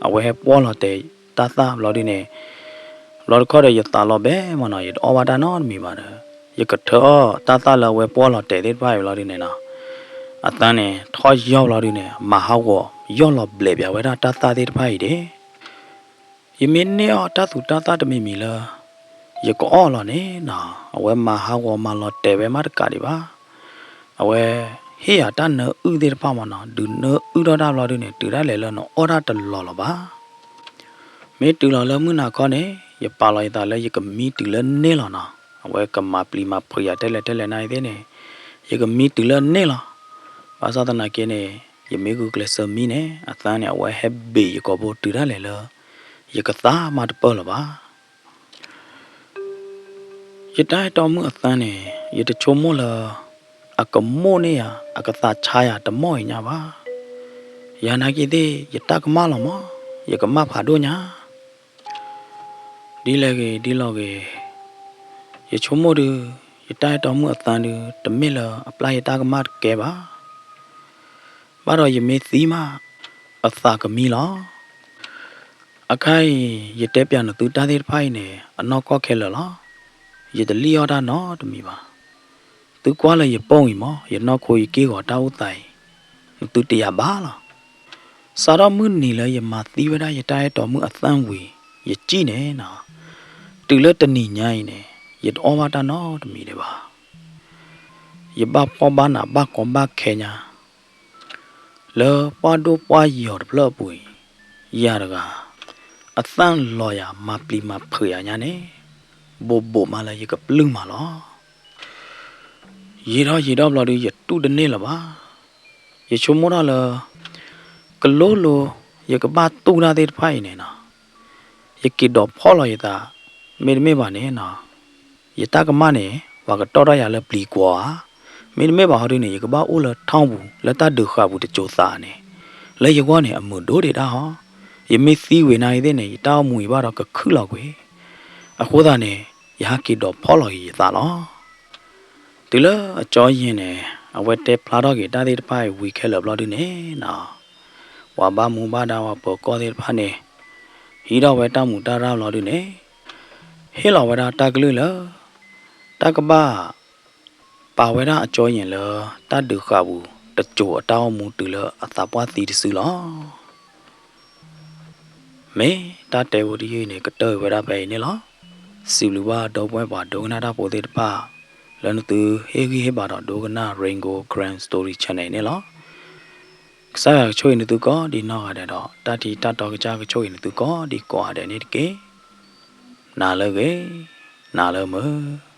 အဝဲဟဲပှီၢ်လီၤတဲာ်တၢ်သၣ်ဘျီဒုန့ၣ် ဘျီတခီၣ်ဒီး ယသးလီၤဘဲမၢ်နီၤ, ယတအီၣ်ဘၣ်တၢ်နီတမံၤဘၣ်ဒီး ယကထၢအီၣ်တၢ်သၣ်လၢအဝဲပှီၢ်လီၤတဲာ်သ့ၣ်တဖၣ်အံၤဘျီဒုန့ၣ်နီၤ. အသၢန့ၣ် ထီၣ်ယီၢ်ဘျီဒုန့ၣ် မၤဟးဂီၤ ယီၢ်လီၤဘျဲးပၠးဝဲဒၣ်တၢ်သၣ်သ့ၣ်တဖၣ်အံၤဒၣ် ယမ့ၢ်န့ၢ်အီၣ်တၢ်သူတၢ်သၣ်တမံၤမံၤလၢ ယကအီၣ်လီၤန့ၣ်နီၤ, အဝဲမၤဟးဂီၤမၤလီၤတဲာ်ဝဲမးတကးဒံးဘၣ်. အဝဲဟ့ၣ်ယၤတၢ်နၢအုၣ်သ့ၣ်တဖၣ်မၢ်နီၤ, ဒုးနၢအုၣ်ထီၣ်တၢ်ဘျီဒုန့ၣ် တုၤဒၣ်လဲာ်လၢနအီၣ်တၢ်တလီၤလီၤဘၣ်. မ့ၢ်တုၤလီၤလၢမုၢ်နၤခီန့ၣ် ယပာ်လီၤယသးလၢယကမံတုၤလၢန့ၢ်လီၤနီၤ. အဝဲကမၤပျံၤမၤဖုးယၤထဲလဲၣ်ထဲလဲၣ်နၣ်အံၤသ့ၣ်န့ၣ် ယကမံတုၤလၢန့ၢ်လီၤ. ဘၣ်ဆၣ်သနာ်က့န့ၣ် ယမ့ၢ်ဂုာ်ကျဲးစၢးမံန့ၣ် အသၢန့ၣ် အဝဲဟဲဘ့ၣ်ယကိာ်ဘိတုၤဒၣ်လဲာ်လၢ ယကသါမၤတပၢၢ်လၢၤဘၣ်. ယတၢ်အဲၣ်တီမုၣ်အသၢန့ၣ် ယတဆိကမိၣ်လၢ အကမိၣ်န့ၢ်ယၤ အကသးဆါယၤတမီၢ်အံၤညါဘၣ်. ယၤနာ်က့သ့ၣ် ယတၢ်ကမၣ်လီၤမး, ယကမၣ်ဖးဒိၣ်ညါ ဒ်လဲၣ်ဂ့ၤဒ်လဲၣ်ဂ့ၤ, ယဆိကမိၣ်ဒုး ယတၢ်အဲၣ်တီမုၣ်အသၢဒုး တမ့ၢ်လၢအပျၢ်ယတၢ်ကမၣ်တကဲဘၣ်. ဘၣ်ဒီးယမ့ၢ်သံမး အသးကမံလီၤ. အခါအံၤ ယတဲပျးနသုတၢ်သ့ၣ်တဖၣ်အံၤန့ၣ် အနီၢ်ကီၢ်ခဲလၢာ်လီၤ. ယတလံၣ်အီၣ်တၢ်နီတမံၤဘၣ်. သုကွၢ်လၢယပိၢ်အံၤမး ယနီၢ်ခိယက့ၢ်ဂီၤတၢ်အိၣ်သးအံၤ နသုတယာ်ဘၣ်လီၤ. စးထီၣ်မုၢ်နံၤလၢယမၤသံဝဲဒၣ်ယတၢ်အဲၣ်တီမုၣ်အသၢဝံၤ ယစံၣ်န့ၣ်နီၤ, တုၤလၢတနံၤညါအံၤန့ၣ် ယတအီၣ်ဘၣ်တၢ်နီတမံၤဒံးဘၣ်. ယဘၣ်ဖှီၣ်ဘၣ်နးဘၣ်ကီဘၣ်ခဲညါ လၢပှၢ်ဒိၣ်ပှၢ်ယီၤတဖျၢၣ်အပူၤအံၤ, ယၤတဂၤ အသၣ်လီၤယၤမၤပျံၤမၤဖုးယၤညါန့ၣ် ဘိးဘိးမးလၢယကပျုၢ်မးလီၤ. ယံာ်ထီၣ်ယံာ်ထီၣ်ဘျီဒုး ယတူၢ်တန့ၢ်လၢၤဘၣ်. ယဆိကမိၣ်ထီၣ်လၢ ကလိလိ ယကဘၣ်တူၢ်တၢ်သ့ၣ်တဖၣ်အံၤန့ၣ်နီၤ, ယက့ၤဒိးဖီၣ်လီၤယသး, မ့တမ့ၢ်ဘၣ်န့ၣ်နီၤ ယတၢ်ကမၣ်န့ၣ် ပှၤကတီၢ်ထီၣ်ယၤလၢပျံၤကွီၤဧါ, မ့တမ့ၢ်ဘၣ်ဟီဒုးန့ၣ် ယကဘၣ်အိၣ်လၢထီၣ်ပူၤ လၢတၢ်ဒုးဃာ်ပူၤတစိၤသးန့ၣ်, လၢယဂီၢ်န့ၣ် အမုာ်ဒိၣ်ဒံးတၢ်ဟီ, ယမ့ၢ်သံဝံၤနာ်ဂ့ၤသ့ၣ်န့ၣ် ယတၢ်အိၣ်မူအံၤဘၣ်ဒီးကခုၣ်လီၤကွံာ်. အဃိသတးန့ၣ် ယဟးက့ၤဒိးဖီၣ်လီၤက့ၤယသးလီၤ. တုၤလၢအကၠီယဲၢ်န့ၣ် အဝဲတဲဖျါထီၣ်က့ၤတၢ်သ့ၣ်တဖၣ်အံၤဝံၤခဲလၢာ်ဘျီဒုးန့ၣ်နီၤ, ပှၤဘၣ်မူဘၣ်ဒါပှၤပၢၤကီၢ်သ့ၣ်တဖၣ်န့ၣ် ဟံးထီၣ်ဝဲတၢ်မူးတၢ်ရၢ်ဘျီဒုးန့ၣ် ဟ့ၣ်လီၤဝဲဒၣ်တၢ်ကလုၢ်လၢ တၢ်ကဘၣ် ပာ်ဝဲဒၣ်အကၠီယဲၢ်လၢ တၢ်ဒုးဃာ်ပူၤတစိၤအတၢ်အိၣ်မူတုၤလၢအသးပှၢ်သံတစုလီၤ. မ့ၢ်တၢ်တဲဖိတယုၢ်အံၤန့ၣ် ကတၢၢ်ဝဲဒၣ်ဖဲအံၤန့ၣ်လီၤ. စံးဘျုးဘၣ်ဒီပုၢ်ဝဲၢ်ပှၤဒိကနၣ်တၢ်ဖိသ့ၣ်တဖၣ် လၢနသုဟ့ၣ်ဂံၢ်ဟ့ၣ်ဘါဒီးဒိကနၣ် Rain Gold Karen Story Channel န့ၣ်လီၤ. ကစၢ်ယွၤကဆိၣ်ဂ့ၤနသုကိးဒံးနီၢ်ဂၤဒဲးဒီး တၢ်ထံၣ်တၢ်တီကစၢ်ကဆိၣ်ဂ့ၤနသုကိးဒံးကိးဂၤဒဲးန့ၣ်တက့ၢ်. နၤလၢအဂ့ၤ, နၤလၢမုာ်.